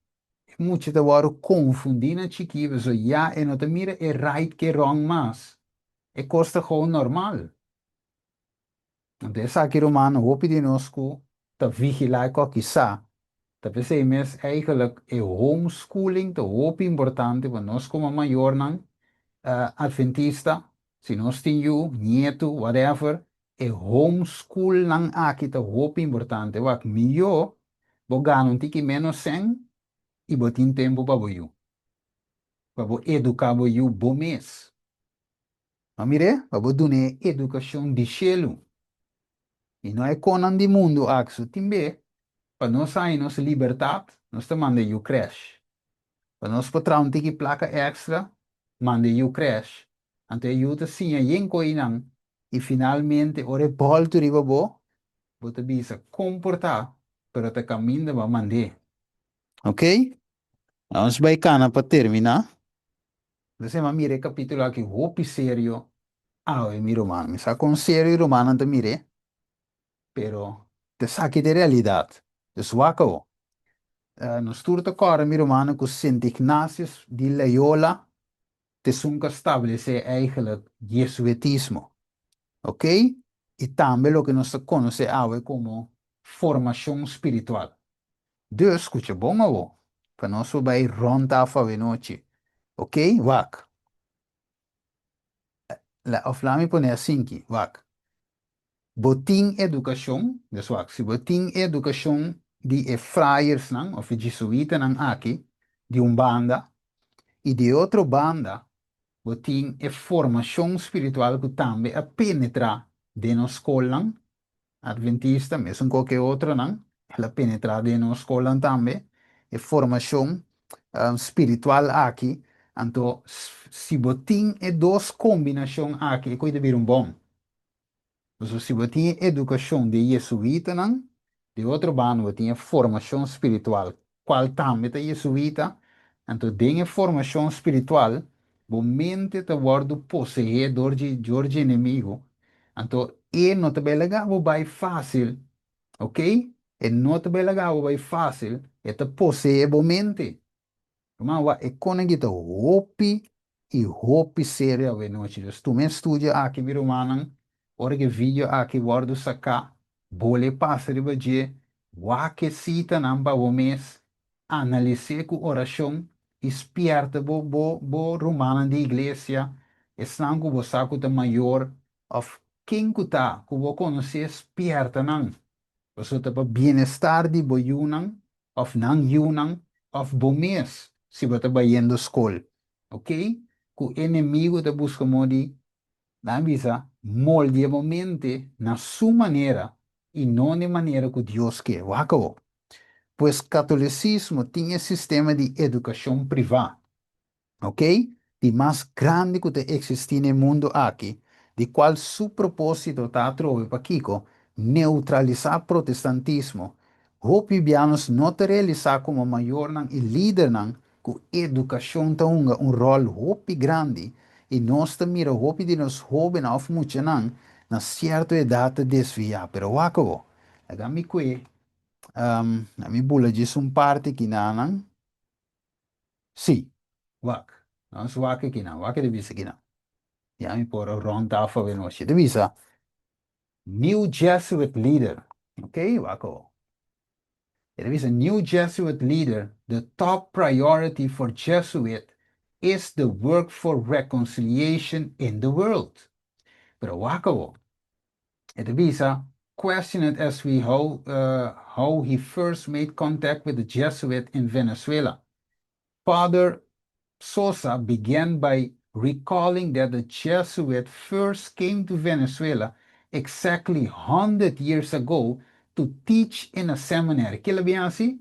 e mucha ta wòrdu konfundí na chikí, pasobra ya e no ta mira e right ke wrong mas, e kos ta gou normal. Anto esaki ruman hopi di nos ku ta vigilá e koki sa, ta p'esei mes eigenlijk e homeschooling ta hopi importante pa nos komo mayornan adventista, si nos tin yu, nietu, whatever, e homeschoolnan aki ta hopi importante. Wak, mihó bo gana un tiki ménos sèn i bo tin tempu pa bo yu, pa bo eduká bo yu bo mes. Ma mir'é, pa bo dun'é edukashon di shelu, i no e konan di mundu aksu. Tin be, pa nos haña nos libertat, nos ta manda yu krèsh. Pa nos por traha un tiki plaka èkstra, manda e yu krèsh. Anto e yu ta siña yen koinan, i finalmente ora e bòltu riba bo, bo ta bisa komportá, pero ta kaminda bo a mand'é. Oké? Nos bai kana pa terminá. Entonces mi a mira e capítulo aki hopi serio awe mi ruman. Mi sa con serio e rumannan ta mir'é, pero ta esaki ta e realidad. Dus wak awo. Nos tur ta kòrda mi rumannan ku Sint Ignatius di Loyola ta esun ku a stablesé eigenlijk Jesuitismo. Ok? I tambe loke nos ta konosé awe komo formashon spiritual. Dus, skucha bon awo, pa nos por bai rònt af awenochi. Ok? Wak. La, òf laat mi pone asinki, wak. Bo tin edukashon, dus wak, si bo tin edukashon di e frayersnan òf e jesuitanan aki, di un banda, i di e otro banda bo tin e formashon spiritual ku tambe a penetrá den nos skolnan, Adventista, mesun ku ke otronan, el a penetrá den nos skolnan tambe, e formashon spiritual aki. Anto, si bo tin e dos kombinashon aki, e koe ta bira un bon. Pasobra si bo tin e edukashon di e jesuitanan, di otro banda bo tin e formashon spiritual, kual tambe ta jesuita, anto den e formashon spiritual bo mente ta wòrdu poseé dor dje dor dje enemigu, anto e no ta bai laga bo bai fásil, ok, e no ta bai laga bo bai fásil, e ta poseé bo mente. Ruman, wak, e kos aki ta hopi i hopi serio awe nochi. Dus tuma e studio aki, mi rumannan, ora ku e video aki wòrdu saká, bolbe pasa riba dje, wak e sitanan pa bo mes, analis'é ku orashon i spièrta bo bo bo rumannan di iglesia, esnan ku bo sa ku ta mayor òf ken ku ta ku bo konosé, spièrta nan. Pasobra ta pa bienestar di bo yunan òf nan yunan òf bo mes si bo ta bayendo skol. Ok? Ku enemigu ta buska moda di, nan bisa, moldia bo mente na su manera i no na e manera ku Dios ke. Wak awor. Pues katolisismo tin e sistema di edukashon privá. Ok, di mas grandi ku ta eksistí na e mundu aki, di kual su propósito ta atrobe pa kiko? Neutralisá protestantismo. Hopi bia nos no ta realisá komo mayornan i lidernan ku edukashon ta hunga un ròl hopi grandi i nos ta mira hopi di nos hóbennan òf muchanan na sierto edat ta desviá. Pero wak awor, laga mi kue, laga mi bula djis un parti kinanan. Sí, wak. Nos wak akinan, wak e ta bisa akinan. Ya mi por rond af awe nochi. E ta bisa, New Jesuit leader. Ok, wak awor. E ta bisa, New Jesuit leader, the top priority for Jesuit is the work for reconciliation in the world. Pero wak awor. E ta bisa, questioned as we how, how he first made contact with the Jesuit in Venezuela. Father Sosa began by recalling that the Jesuit first came to Venezuela exactly 100 years ago to teach in a seminary. Kiko el a bin hasi?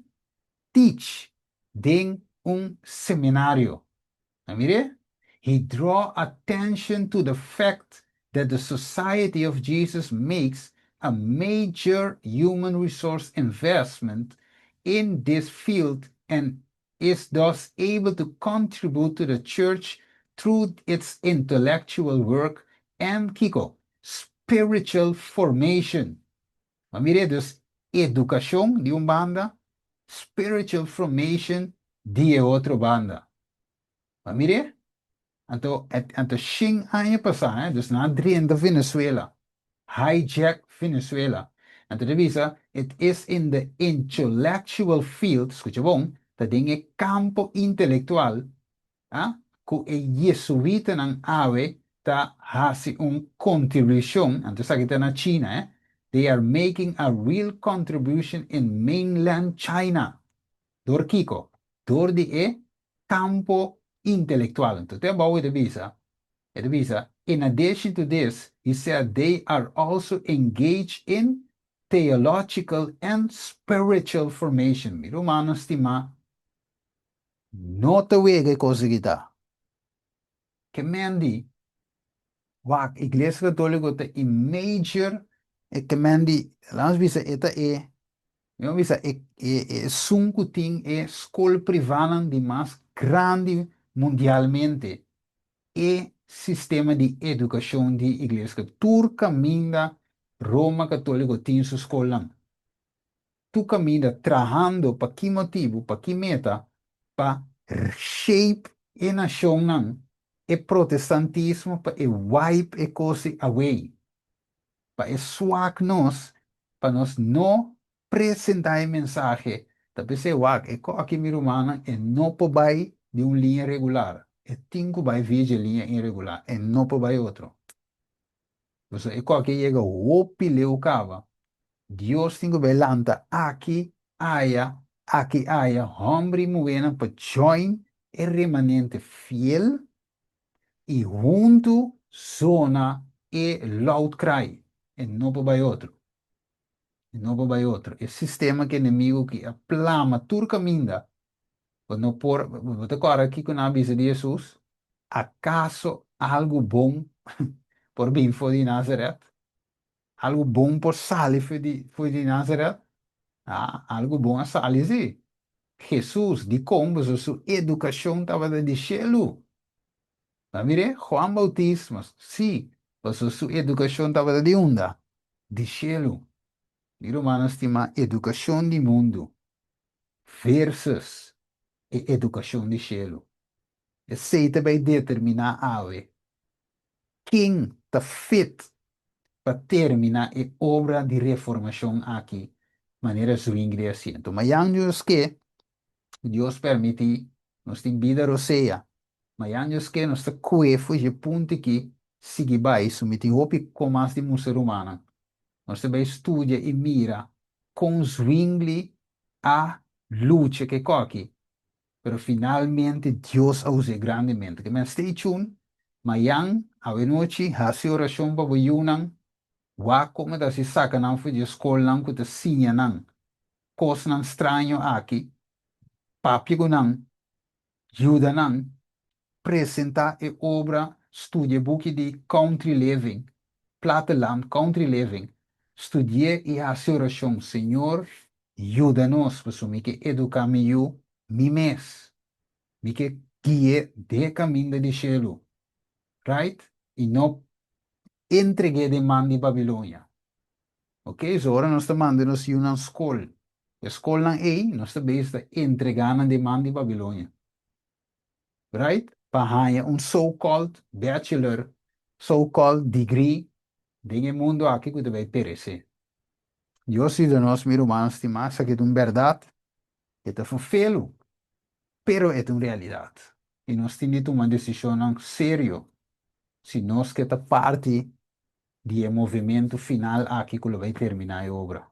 Teach den un seminario. Mira, he draw attention to the fact that the Society of Jesus makes a major human resource investment in this field and is thus able to contribute to the church through its intellectual work and kiko, spiritual formation. Ma mira, dus edukashon di un banda, spiritual formation di otro banda. Ma mira, anto, anto 100 aña pasá, dus nan a drenta Venezuela, hijack Venezuela. Anto e ta bisa, it is in the intellectual field, skucha bon, ta den e kampo intelektual, ah, ku e jesuitanan awe ta hasi un kontribushon, anto esaki ta na China, eh? They are making a real contribution in mainland China. Dor kiko, dor di e kampo intelektual. Anto te abou e ta bisa, e ta bisa, in addition to this, he said they are also engaged in theological and spiritual formation. Mi rumannan stimá, no ta wega e kos aki ta. Ke men di, wak, Iglesia Katóliko ta e major, e ke men di, laat ons bisa, e ta e, mi bisa, e, e, esun ku tin e skol privánan di mas grandi mundialmente. E sistema di edukashon di iglesia. Tur kaminda Roma Katóliko tin su skolnan. Tur kaminda trahando pa ki motibu, pa ki meta, pa shape e nashonnan, e protestantismo, pa e wipe e kos away. Pa e swak nos, pa nos no presentá e mensahe. Ta p'esei wak, e kos aki mi rumannan, e no por bai di un liña regular. E tin ku bai via liña irregular. E no por bai otro. Pues e kos aki yega hopi leu kaba. Dios tin ku bai lanta aki, aya, aki, aya, hòmber i muhénan pa join e remanente fiel i huntu zona e loud cry. E no por bai otro. E no por bai otro. E sistema ku enemigu ku a plama tur kaminda, bo no por, bo ta kòrda kiko nan a bisa di Hesus? Akaso algu bon por bin for di Nazaret? Algu bon por sali for di Nazaret? Ah, algu bon a sali sí. Hesus, di kon, su edukashon tabata di shelu. Ma mira, Juan Bautista, sí, su edukashon tabata di unda? Di shelu. Mi rumannan stimá, edukashon di mundu versus. E edukashon di shelu. Esei ta bai determiná awe ken ta fit pa terminá e obra di reformashon aki manera Zwingli a hasi. Anto mayan Dios ke, Dios permití, nos tin bida rosea. Mayan Dios ke nos ta kue for dje punto aki sigui bai, so mi tin hopi kon mas di mustra rumannan. Nos ta bai studia i mira kon Zwingli a lucha ku e koki, pero finalmente Dios a us'é grandemente. Ke men stay tuned, mayan awenochi hasi orashon pa bo yunan, wak komo ta hasi saka nan for di e skolnan ku ta siña nan kosnan straño aki, papia ku nan, Yuda nan presentá e obra Studia e buki di Country Living, Platteland Country Living. Studi'é i hasi orashon, Señor, yuda nos, pasobra mi ke eduká mi yu mi mes. Mi ke gui'é den e kaminda di shelu, right? I no entreg'é den man di Babilonia. Ok, so ora nos ta manda nos yunan skol, e skolnan ei nos ta bezig ta entregá nan den man di Babilonia. Right? Pa haña un so called bachelor, so called degree den e mundu aki ku ta bai peresé. Dios yuda nos, mi rumannan stimá, esaki ta un bèrdat, e ta ferfelu, pero e ta un realidat. I nos tin di tuma desishonnan serio si nos ke ta parti di e movementu final aki ku lo bai terminá e obra.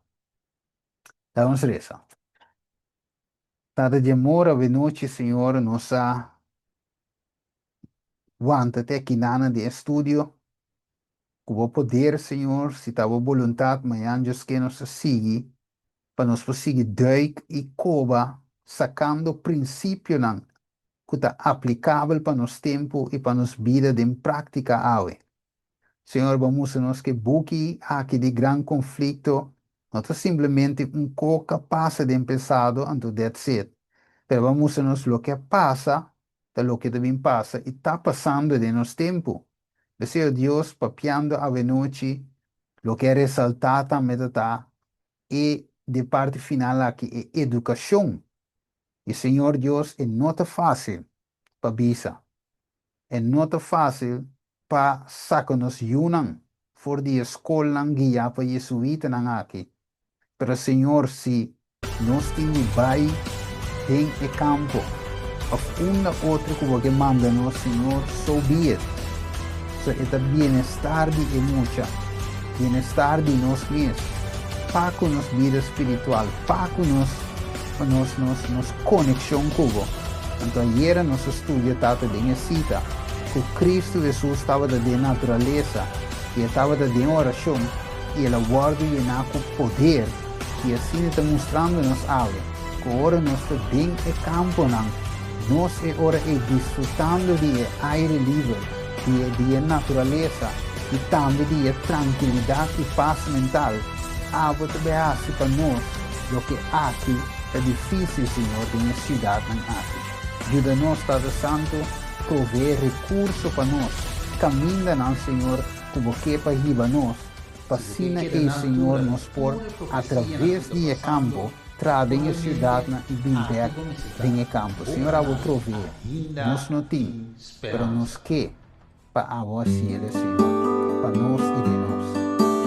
Ta nos resa. Tata di amor, awenochi, Señor, nos a wanta te akinana den e studio. Ku bo poder, Señor, si ta bo boluntat, mañan Dios ke nos ta sigui pa nos por sigui duik i koba sakando prinsipionan ku ta aplikabel pa nos tempu i pa nos bida den práktika awe. Señor, bo a mustra nos ku e buki aki di Gran Konflikto no ta simplemente un kos ku a pasa den pasado, anto that's it. Pero bo a mustra nos loke a pasa ta loke ta bin pasa i ta pasando den nos tempu. P'esei, o Dios, papiando awenochi, loke a resaltá tambe ta ta e di parti final aki, e edukashon. I Señor Dios, e no ta fásil pa bisa. E no ta fásil pa saka nos yunan for di e skolnan guiá pa yesuitanan aki. Pero Señor, si nos tin di bai den e kampo òf unda otro ku bo ke manda nos, Señor, so be it. So e ta bienestar di e mucha, bienestar di nos mes, pa ku nos bida spiritual, pa ku nos nos nos nos konekshon ku bo. Anto ayera nos a studia Tata den e sita ku Kristu Hesus tabata den naturalesa i e tabata den orashon i el a wòrdu yená ku poder i asina ta mustrando nos awe ku ora nos ta den e kamponan nos e ora ei disfrutando di e aire liber di e di e naturalesa i tambe di e trankilidat i pas mental abo ta bai hasi pa nos loke aki ta difísil Señor den e siudatnan aki. Yuda nos Tata Santu proveé rekurso pa nos kamindanan Señor ku bo ke pa hiba nos pa asina ei Señor nos por atraves di e kampo traha den e siudatnan i bin bèk den e kampo. Señor abo proveé. Nos no tin, pero nos ke pa abo hasiel e Señor pa nos i den nos.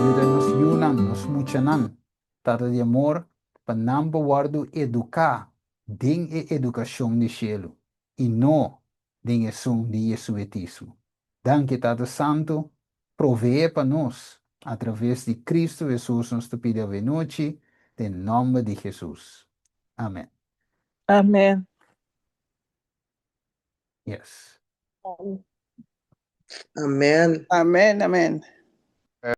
Yuda nos yunan, nos muchanan Tata di amor, pa nan por wòrdu eduká den e edukashon di shelu i no den esun di yesuitismo. Danki, Tata Santu, proveé pa nos atraves di Kristu Hesus nos ta pidi avenochi den nòmber di Hesus. Amen. Amen. Yes. Amen. Amen, amen.